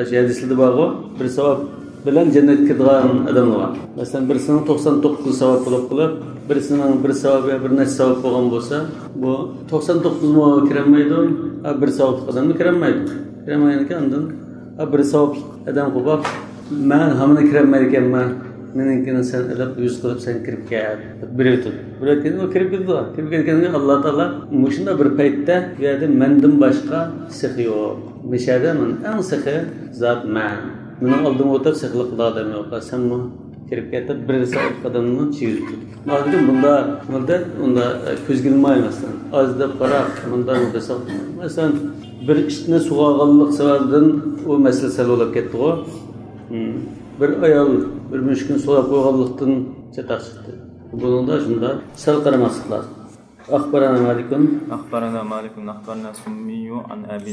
شۇ ھەدىسلەردە بارغۇ، بىر ساۋاب بىلەن جەننەتكە كىرىدىغان ئادەملەر بار. مەسىلەن، بىرسىنىڭ توقسان توققۇز ساۋاب بولۇپ قېلىپ، بىرسىنىڭ بىر ساۋابى بىر نەچچە ساۋاب بولغان بولسا، بۇ توقسان توققۇزمۇ كىرەلمەيدۇ، ھە، بىر ساۋابلىق ئادەممۇ كىرەلمەيدۇ. كىرەلمەيدىكەن، ئاندىن، ھە، بىر ساۋابلىق ئادەم قوپاپ، مەن ھامان كىرەلمەيدىكەنمەن، مېنىڭكىنى سەن ئېلىپ، يۈز قىلىپ سەن كىرىپ كەت، دەپ بېرىۋېتىدۇ. بېرىۋەتكەندىن ئۇ كىرىپ كېتىدۇ. كىرىپ كەتكەندىن كېيىن ئاللا تائالا مۇشۇنداق بىر پەيتتە بۇ يەردە مەندىن باشقا سېخى يوق. مۇشۇ يەردە مەن ئەڭ سېخى زات مەن. مېنىڭ ئالدىمغا ئولتۇرۇپ سېخىلىق قىلىدىغان ئادەم يوق. سەنمۇ كىرىپ كەتىپ، بىر سائەت قەدەمنى چىگىزىپ تۇردۇق. ھازىر بۇنداق، بۇنداق، بۇنداق كۆزگە ئىلماي، مەسىلەن، ئاز دەپ قاراپ، مۇنداق دېسەك، مەسىلەن، بىر ئىتنى سۇغا ئالغانلىق سەۋەبىدىن ئۇ مەسىلە سەل بولۇپ كەتتىغۇ. ھىم. بىر ئايال بىر مۈشۈكنى سوراپ قويغانلىقتىن چاتاق چىقتى. بۇنىڭدا شۇنداق سەل قارىماسلىق لازىم. أخبرنا مالك. أخبرنا مالك، أخبرنا سمي عن أبي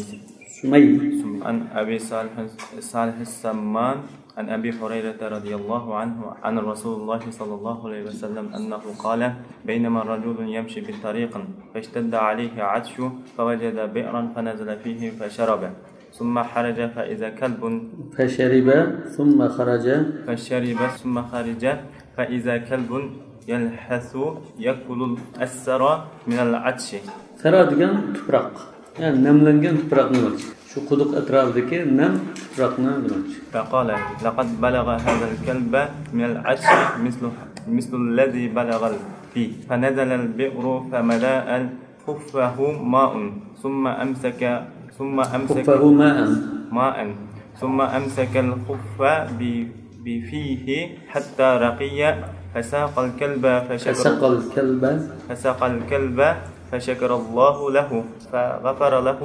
سمي. سمي. عن أبي صالح، صالح السمان، عن أبي هريرة رضي الله عنه، عن رسول الله صلى الله عليه وسلم أنه قال: بينما رجل يمشي بطريق فاشتد عليه العطش فوجد بئرا فنزل فيه فشرب. ثم خرج فإذا كلب. فشرب ثم خرج. فشرب ثم خرج فإذا كلب يلهث يأكل الأثر من العطش. سەرا دېگەن تۇپراق، يەنى نەملەنگەن تۇپراقنى دېمەكچى. شۇ قۇدۇق ئەتراپىدىكى نەم تۇپراقنى دېمەكچى. فقال: لقد بلغ هذا الكلب من العطش مثل، مثل الذي بلغ الفيل. فنزل البئر فملأ خفه ماء، ثم أمسك، ثم أمسك خفه ماء. ماء، ثم أمسك الخف ب-، بفيه حتى رقي، فساق الكلب فشكر، فسقى الكلب. فسقى الكلب فشكر الله له، فغفر له.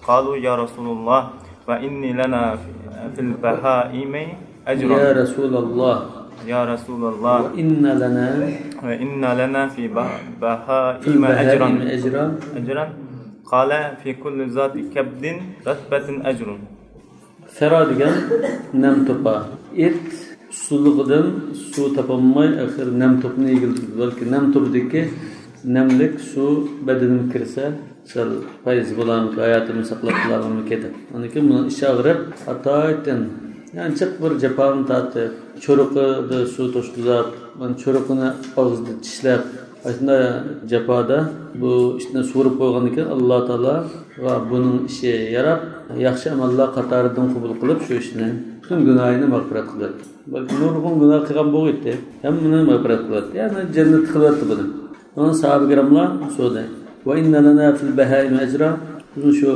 قالوا: يا رسول الله، وإن لنا في البهائم أجرا. يا رسول الله. يا رسول الله. وإن لنا. وإن لنا في به-، في بهائم أجرا. البهائم أجرا. أجرا. قال: في كل ذات كبد رطبة أجر. سەرا دېگەن نەم توپا. ئىت ئۇسسۇللۇقىدىن سۇ تاپالماي، ئاخىر نەم توپىنى ئىگىلىدى. بەلكى نەم توپىدىكى نەملىك سۇ بەدىنىگە كىرسە، سەل پايدىسى بولارمىكىن، ھاياتىمنى ساقلاپ قالارمىكىن دەپ. ئاندىن كېيىن بۇنىڭ ئىچى ئاغرىپ، ئاتايىتىن، يەنە جىق بىر جاپانى تارتىپ، چورۇقىدا سۇ توشتۇزاپ، مانا چورۇقىنى ئاغزىدا چىشلەپ، ئاشۇنداق جاپادا بۇ ئىتنى سۇغۇرۇپ قويغاندىكىن، ئاللا تائالا بۇنىڭ ئىشى ياراپ، ياخشى ئەمەللەر قاتارىدىن قوبۇل قىلىپ شۇ ئىشنى. پۈتۈن گۇناھىنى مەغپىرەت قىلاتتى. بەلكى نۇرغۇن گۇناھ قىلغان بولغىيتتى. ھەممىنى مەغپىرەت قىلاتتى. يەنى جەننەتتە قىلاتتى بۇنى. ئۇنىڭ ساھابە كىراملار سورىدى. وإن لنا في البهائم أجرا. بىزمۇ شۇ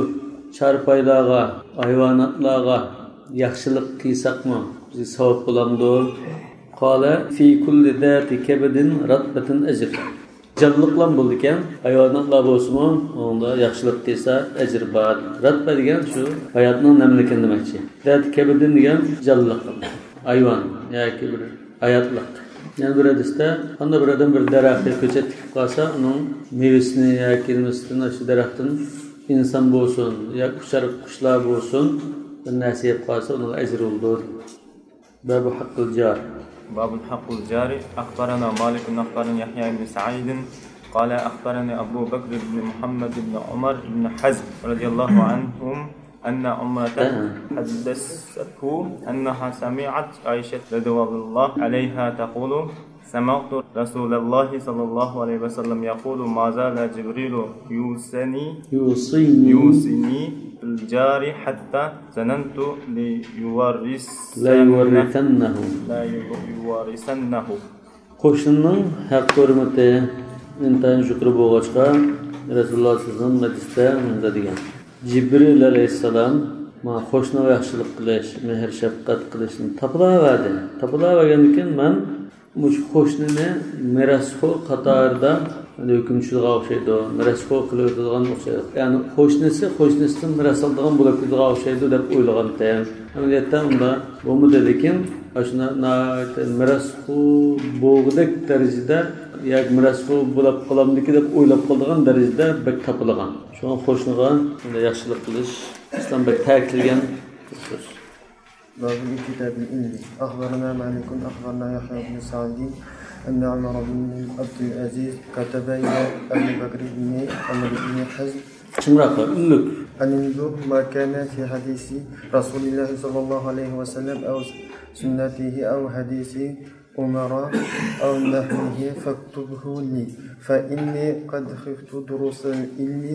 چارپايلارغا، ھايۋاناتلارغا ياخشىلىق قىلساقمۇ بىزگە ساۋاب بولامدۇ؟ قال في كل ذات كبد رطبة أجر. جانلىقلام بولىدىكەن، ھايۋاناتلار بولسىمۇ، ئۇنىڭدا ياخشىلىق قىلسا ئەجرى بار. رەتبە دېگەن شۇ ھاياتنىڭ نەملىكىنى دېمەكچى. ذات كبد دېگەن جانلىق، ھايۋان ياكى بىر ھاياتلىق. يەنە بىر ھەدىستە، قانداق بىر ئادەم بىر دەرەخكە كۆچەت تىكىپ قالسا، ئۇنىڭ مېۋىسىنى ياكى نېمىسىدىن، شۇ دەرەختىن ئىنسان بولسۇن ياكى ئۇچار قۇشلار بولسۇن، بىر نەرسە يەپ قالسا، ئۇنىڭ ئەجرى بولىدۇ. باب حق الجار. باب حق الجار. أخبرنا مالك أخبرني يحيى بن سعيد قال أخبرني أبو بكر بن محمد بن عمر بن حزم رضي الله عنهم أن امرأة حدثته أنها سمعت عائشة رضي الله عليها تقول: سمعت رسول الله صلى الله عليه وسلم يقول: ما زال جبريل يوصيني، يوصيني. يوصيني بالجار حتى ظننت ليورثنه. ليورثنه. ليورثنه. قوشنىنىڭ ھەق ھۆرمىتى ئىنتايىن يۇقىرى بولغاچقا، رەسۇلۇللاھ سەللەللاھۇ ئەلەيھى ۋەسەللەم مۇنداق دېگەن: جىبرىل ئەلەيھىسسالام ماڭا قوشنىغا ياخشىلىق قىلىش، مېھىر-شەپقەت قىلىشنى تاپىلاۋەردى. تاپىلاۋەرگەندىن كېيىن مەن مۇشۇ قوشنىنى مىراسخور قاتارىدا، ئەمدى ھۆكۈم چۈشىدىغان ئوخشايدۇ، مىراسخور قىلىۋېتىدىغان ئوخشايدۇ. يەنى قوشنىسى قوشنىسىدىن مىراس ئالىدىغان بولۇپ كېتىدىغان ئوخشايدۇ دەپ ئويلىغانتىم. ئەمەلىيەتتە ئۇنداق بولمىدى، لېكىن ئاشۇنداق ناھايىتى مىراسخور بولغۇدەك دەرىجىدە ياكى مىراسخور بولاپ قالامدىكى دەپ ئويلاپ قالىدىغان دەرىجىدە بەك تاپىلىغان. شۇڭا قوشنىغا بۇنداق ياخشىلىق قىلىش ئىسلام بەك تەكىتلىگەن بىر سۆز. باب كتاب العلم. أخبرنا مالك أخبرنا يحيى بن سعيد أن عمر بن عبد العزيز كتب إلى أبي بكر بن عمرو بن حزم. چىڭراق، ئۈنلۈك. أن انظر ما كان في حديث رسول الله صلى الله عليه وسلم أو سنته أو حديث عمر أو نحوه فاكتبه لي، فإني قد خفت دروس العلم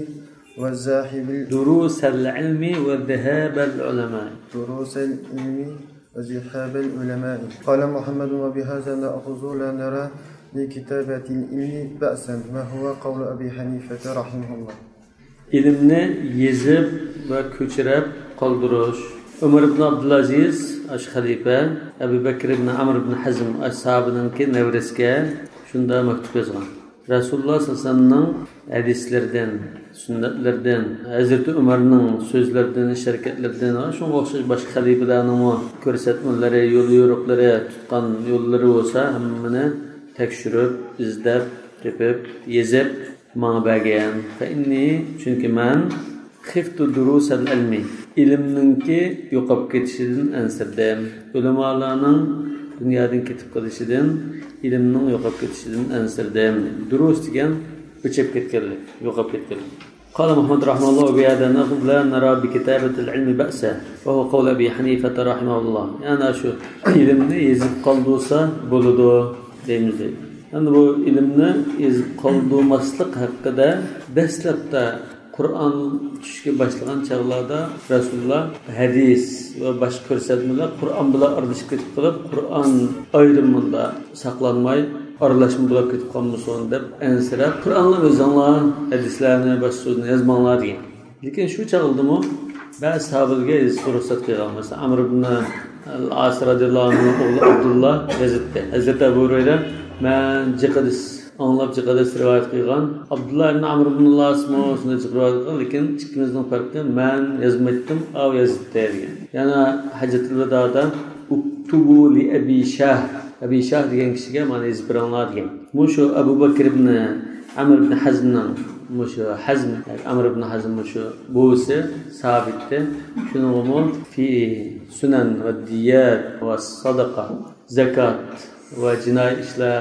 وذهاب ال- دروس العلم وذهاب العلماء. دروس العلم وذهاب العلماء. قال محمد: وبهذا نأخذ لا نرى لكتابة العلم بأسا، وهو قول أبي حنيفة رحمه الله. ئىلىمنى يېزىپ ۋە كۆچۈرۈپ قالدۇرۇش. ئۆمەر ئىبن ئابدۇلئەزىز، ئاشۇ خەلىپە، ئەبۇ بەكر ئىبن ئەمر ئىبن ھەزم، ئاشۇ ساھابىنىڭكى نەۋرىسىگە شۇنداق مەكتۇپ يازغان. رەسۇلۇللاھ سەللەللاھۇ ئەلەيھى ۋەسەللەمنىڭ ھەدىسلىرىدىن، سۈننەتلىرىدىن، ھەزرىتى ئۆمەرنىڭ سۆزلىرىدىن، ھەرىكەتلىرىدىن، شۇنىڭغا ئوخشاش باشقا خەلىپىلەرنىڭمۇ كۆرسەتمىلىرى، يول يورۇقلىرى، تۇتقان يوللىرى بولسا، ھەممىنى تەكشۈرۈپ، ئىزدەپ، تېپىپ، يېزىپ، ماڭا بەرگەن. فإني، چۈنكى مەن، خفت دروس العلم، ئىلىمنىڭكى يوقاپ كېتىشىدىن ئەنسىرىدىم. ئۆلىمالارنىڭ دۇنيادىن كېتىپ قېلىشىدىن، ئىلىمنىڭ يوقاپ كېتىشىدىن ئەنسىرىدىم. دۇرۇس دېگەن ئۆچۈپ كەتكەنلىك، يوقاپ كەتكەنلىك. قال محمد رحمه الله: وبهذا نأخذ لا نرى بكتابة العلم بأسا، وهو قول أبي حنيفة رحمه الله. يەنى شۇ ئىلىمنى يېزىپ قالدۇرسا بولىدۇ دەيمىز دەيدۇ. ئەمدى بۇ ئىلىمنى يېزىپ قالدۇرماسلىق ھەققىدە دەسلەپتە قۇرئان چۈشۈشكە باشلىغان چاغلاردا رەسۇلۇللاھ ھەدىس ۋە باشقا كۆرسەتمىلەر قۇرئان بىلەن ئارىلىشىپ كېتىپ قېلىپ، قۇرئان ئايرىم مۇندا ساقلانماي، ئارىلاشما بولاپ كېتىپ قالمىسۇن دەپ ئەنسىرەپ، قۇرئاننى ئۆزۈڭلار، ھەدىسلەرنى، باشقا سۆزنى يازماڭلار دېگەن. لېكىن شۇ چاغدىمۇ بەزى ساھابىلەرگە يېزىشقا رۇخسەت قىلغان. مەسىلەن، ئەمر ئىبن ئەل ئاس رەزىيەللاھۇ ئەنھۇنىڭ ئوغلى ئابدۇللا يېزىپتۇ. ھەزرىتى ئەبۇ ھۇرەيرە، مەن جىق ھەدىس ئاڭلاپ، جىق ھەدىس رىۋايەت قىلغان. ئابدۇللا ئىبن ئەمر ئىبن ئەل ئاسمۇ شۇنداق جىق رىۋايەت قىلغان، لېكىن ئىككىمىزنىڭ پەرقى، مەن يازمايتتىم، ئاۋۇ يازىپتۇ دېگەن. يەنە ھەججەتۇل ۋىدادا، اكتبوا لأبي شاه، ئەبى شاھ دېگەن كىشىگە مانا يېزىپ بېرىڭلار دېگەن. مۇشۇ ئەبۇ بەكىر ئىبن ئەمر ئىبن ھەزمنىڭ، مۇشۇ ھەزم، ئەمر ئىبن ھەزم مۇشۇ بوۋىسى سابىتتى. شۇنىڭغىمۇ في سنن والديات والصدقة، زاكات ۋە جىنايى ئىشلار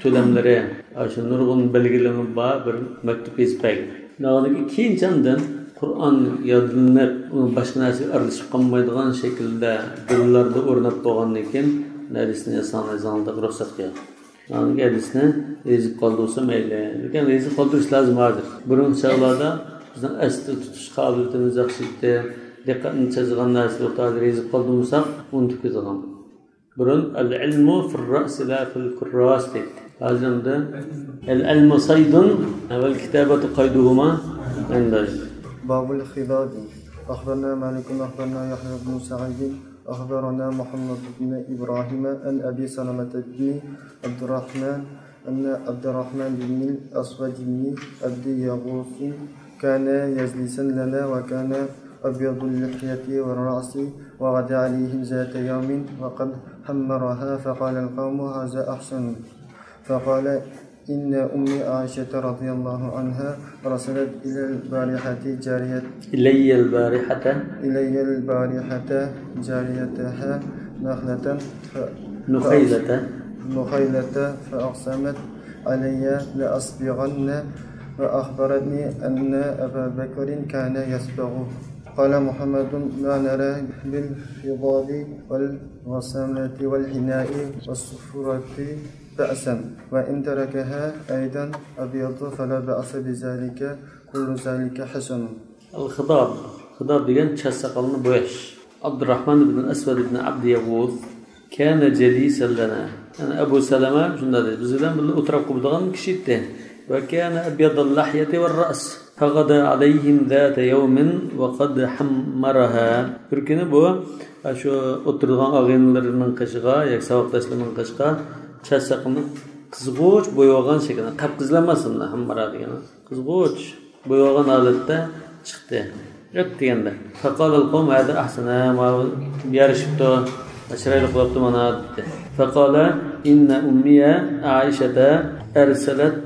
تۆلەملىرى، ئاشۇ نۇرغۇن بەلگىلىمە بار بىر مەكتۇپ يېزىپ بەرگەن. ئۇنىڭدىن كېيىن ئاندىن قۇرئان يادلىنىپ، ئۇنىڭ باشقا نەرسىگە ئارىلىشىپ قالمايدىغان شەكىلدە دىللاردا ئورناپ بولغاندىن كېيىن، ھەدىسنى يازساڭلار يېزىڭلار دەپ رۇخسەت قىلغان. يەنى ھەدىسنى يېزىپ قالدۇرسا مەيلى. لېكىن يېزىپ قالدۇرۇش لازىم ھازىر. بۇرۇنقى چاغلاردا بىزنىڭ ئەستە تۇتۇش قابىلىيىتىمىز ياخشى ئىدى. دىققەتنى چېچىدىغان نەرسە يوق، ھازىر يېزىپ قالدىم بولساق، ئۇنتۇپ كېتىدىغان. بۇرۇن «العلم في الرأس لا في الكراس» دەيتتى. ھازىر ئەمدى «العلم صيد»، «والكتابة قيدهما» ئەمدى. باب الخضاب. أخبرنا مالك أخبرنا يحيى بن سعيد أخبرنا محمد بن إبراهيم عن أبي سلمة بن عبد الرحمن أن عبد الرحمن بن الأسود بن عبد يغوث كان جليسا لنا وكان أبيض اللحية والرأس وغدا عليهم ذات يوم وقد حمرها فقال القوم هذا أحسن. فقال إن أمي عائشة رضي الله عنها أرسلت إلى البارحة جارية إلي البارحة إلي البارحة جاريتها نخلة ف- نخيلة. نخيلة فأقسمت علي لأصبغن وأخبرتني أن أبا بكر كان يصبغ. قال محمد لا نرى بالخضاب والوسامة والحناء والصفرة بأسا وإن تركها أيضا أبيض فلا بأس بذلك كل ذلك حسن. الخضاب. خىداب دېگەن چاچ ساقالنى بوياش. ئابدۇراخمان ئىبن ئەسۋەد ئىبن ئابدى يەغۇز كان جليسا لنا. يەنى ئەبۇ سەلەمە شۇنداق دېدى، بىز بىلەن بىللە ئولتۇراپ قوپىدىغان كىشى ئىدى. وكان أبيض اللحية والرأس فغدا عليهم ذات يوم وقد حمرها. بىر كۈنى بۇ شۇ ئولتۇرىدىغان ئاغىنىلىرىنىڭ قېشىغا ياكى ساۋاقداشلىرىنىڭ قېشىغا چاچ ساقىلىنى قىزغۇچ بويىۋالغان شەكىلدە، قەپقىزىل ئەمەس، ھەممىرا دېگەن قىزغۇچ بويىۋالغان ھالەتتە چىقتى. ئۆت دېگەندە. فقال القوم هذا أحسن، ماۋۇ يارىشىپتۇ، چىرايلىق بولۇپتۇ مانا، دېدى. فقال إن أمي عائشة أرسلت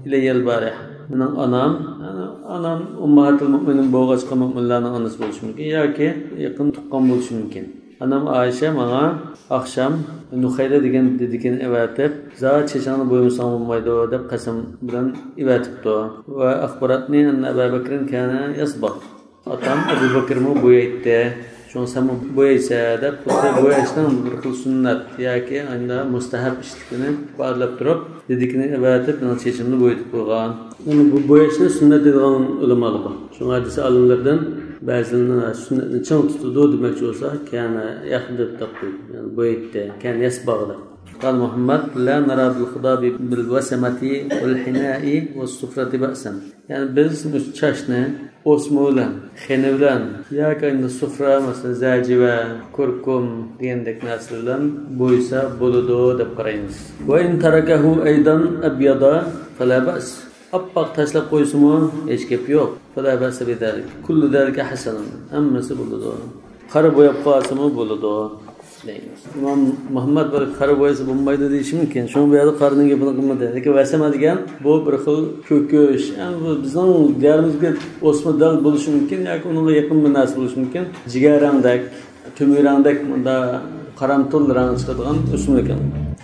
إلي البارحة. مېنىڭ ئانام، يەنى ئانام ئۇمماھاتۇل مۇئمىنىن بولغاچقا، مۇئمىنلارنىڭ ئانىسى بولۇشى مۇمكىن ياكى يېقىن تۇغقان بولۇشى مۇمكىن. ئانام ئائىشە ماڭا ئاخشام نۇخەيلە دېگەن دېدىكىنى ئەۋەتىپ، زادى چېچىڭنى بويىمىساڭ بولمايدۇ، دەپ قەسەم بىلەن ئەۋەتىپتۇ. وأخبرتني أن أبا بكر كان يصبغ. ئاتام ئەبۇ بەكرمۇ بويايتتى. شۇڭا سەنمۇ بويايسەن دەپ، خۇددى بوياشنىڭ بىر خىل سۈننەت ياكى ئاينىدا مۇستەھەب ئىشلىكىنى ئىپادىلەپ تۇرۇپ، دېدىكىنى ئەۋەتىپ، مېنىڭ چېچىمنى بويىتىپ قويغان. يەنى بۇ بوياشنى سۈننەت دەيدىغان ئۆلىمالار بار. شۇڭا ھەدىس ئالىملىرىدىن بەزىلىرىنىڭ سۈننەتنى چىڭ تۇتىدۇ دېمەكچى بولسا، كان يەخدىب دەپ قويدى. يەنى بويايتتى، كان يەسباغ دەپ. قال محمد لا نرى بالخضاب بالوسمة والحناء والصفرة بأسا. يەنى بىز مۇشۇ چاچنى ئوسما بىلەن، خېنە بىلەن ياكى ئەمدى سۇفرا، مەسىلەن، زەجىۋە، كۇركۇم دېگەندەك نەرسىلەر بىلەن بويىسا بولىدۇ دەپ قارايمىز. وإن تركه أيضا أبيض فلا بأس. ئاپئاق تاشلاپ قويسىمۇ ھېچ گەپ يوق. فلا بأس بذلك. كل ذلك حسن. ھەممىسى بولىدۇ. قارا بوياپ قالسىمۇ بولىدۇ دەيمىز. ئىمام مۇھەممەد بىر قارا بويىسا بولمايدۇ دېيىشى مۇمكىن. شۇڭا بۇ يەردە قارىنىڭ گېپىنى قىلمىدى. لېكىن ۋەسەمە دېگەن بۇ بىر خىل كۆكۈش. يەنى بۇ بىزنىڭ دىيارىمىزدىكى ئوسما دەل بولۇشى مۇمكىن ياكى ئۇنىڭغا يېقىن بىر نەرسە بولۇشى مۇمكىن. جىگەر رەڭدەك، تۆمۈر رەڭدەك، مۇنداق قارامتۇل رەڭ چىقىدىغان ئۆسۈملۈك.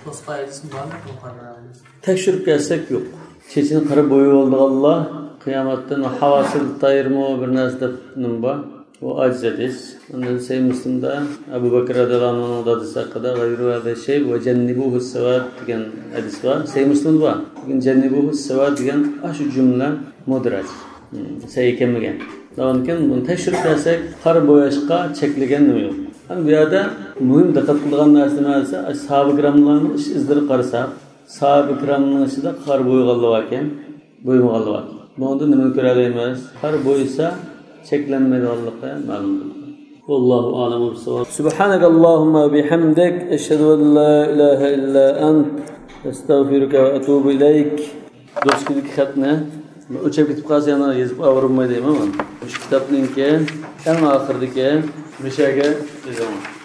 باشقا ھەدىسمۇ بارمۇ بۇ قارا رەڭ؟ تەكشۈرۈپ كەلسەك يوق. چېچىنى قارا بويىۋالىدىغانلار قىيامەتتىن ھاۋاسىل تايىرمۇ بىر نەرسە دەپ نېمە بار؟ ئۇ ئاجىز ھەدىس. ئاندىن سەھىھ مۇسلىمدا ئەبۇ بەكرى رەزىياللاھۇ ئەنھۇنىڭ دادىسى ھەققىدە غەيرۇ ھازا شەي ۋە جەننىبۇھۇ سەۋاد دېگەن ھەدىس بار. سەھىھ مۇسلىمدا بار. لېكىن جەننىبۇھۇ سەۋاد دېگەن ئاشۇ جۈملە مۇدرەج. سەھىھ كەلمىگەن. ئاندىن كېيىن بۇنى تەكشۈرۈپ كەلسەك، قارا بوياشقا چەكلىگەن نېمە يوق. ئەمما بۇ يەردە مۇھىم دىققەت قىلىدىغان نەرسە نېمە دېسە، ساھابە كىراملارنىڭ ئىش ئىزلىرىغا قارىساق، ساھابە كىرامنىڭ ئىچىدە قارا بويىغانلار باركەن، بويىمىغانلار بار. بۇنىڭدىن نېمىنى كۆرەلەيمىز؟ قارا بويىسا چەكلەنمەيدىغانلىقى مەلۇم. والله أعلم بالصواب. سبحانك اللهم وبحمدك، أشهد أن لا إله إلا أنت، أستغفرك وأتوب إليك. دوسكىدىكى خەتنى ئۆچەپ كېتىپ قالسا يەنە يېزىپ ئاۋۇرماي دەيمەن مانا. مۇشۇ كىتابنىڭكى ئەڭ ئاخىرىدىكى مۇشەگە يېزىڭ.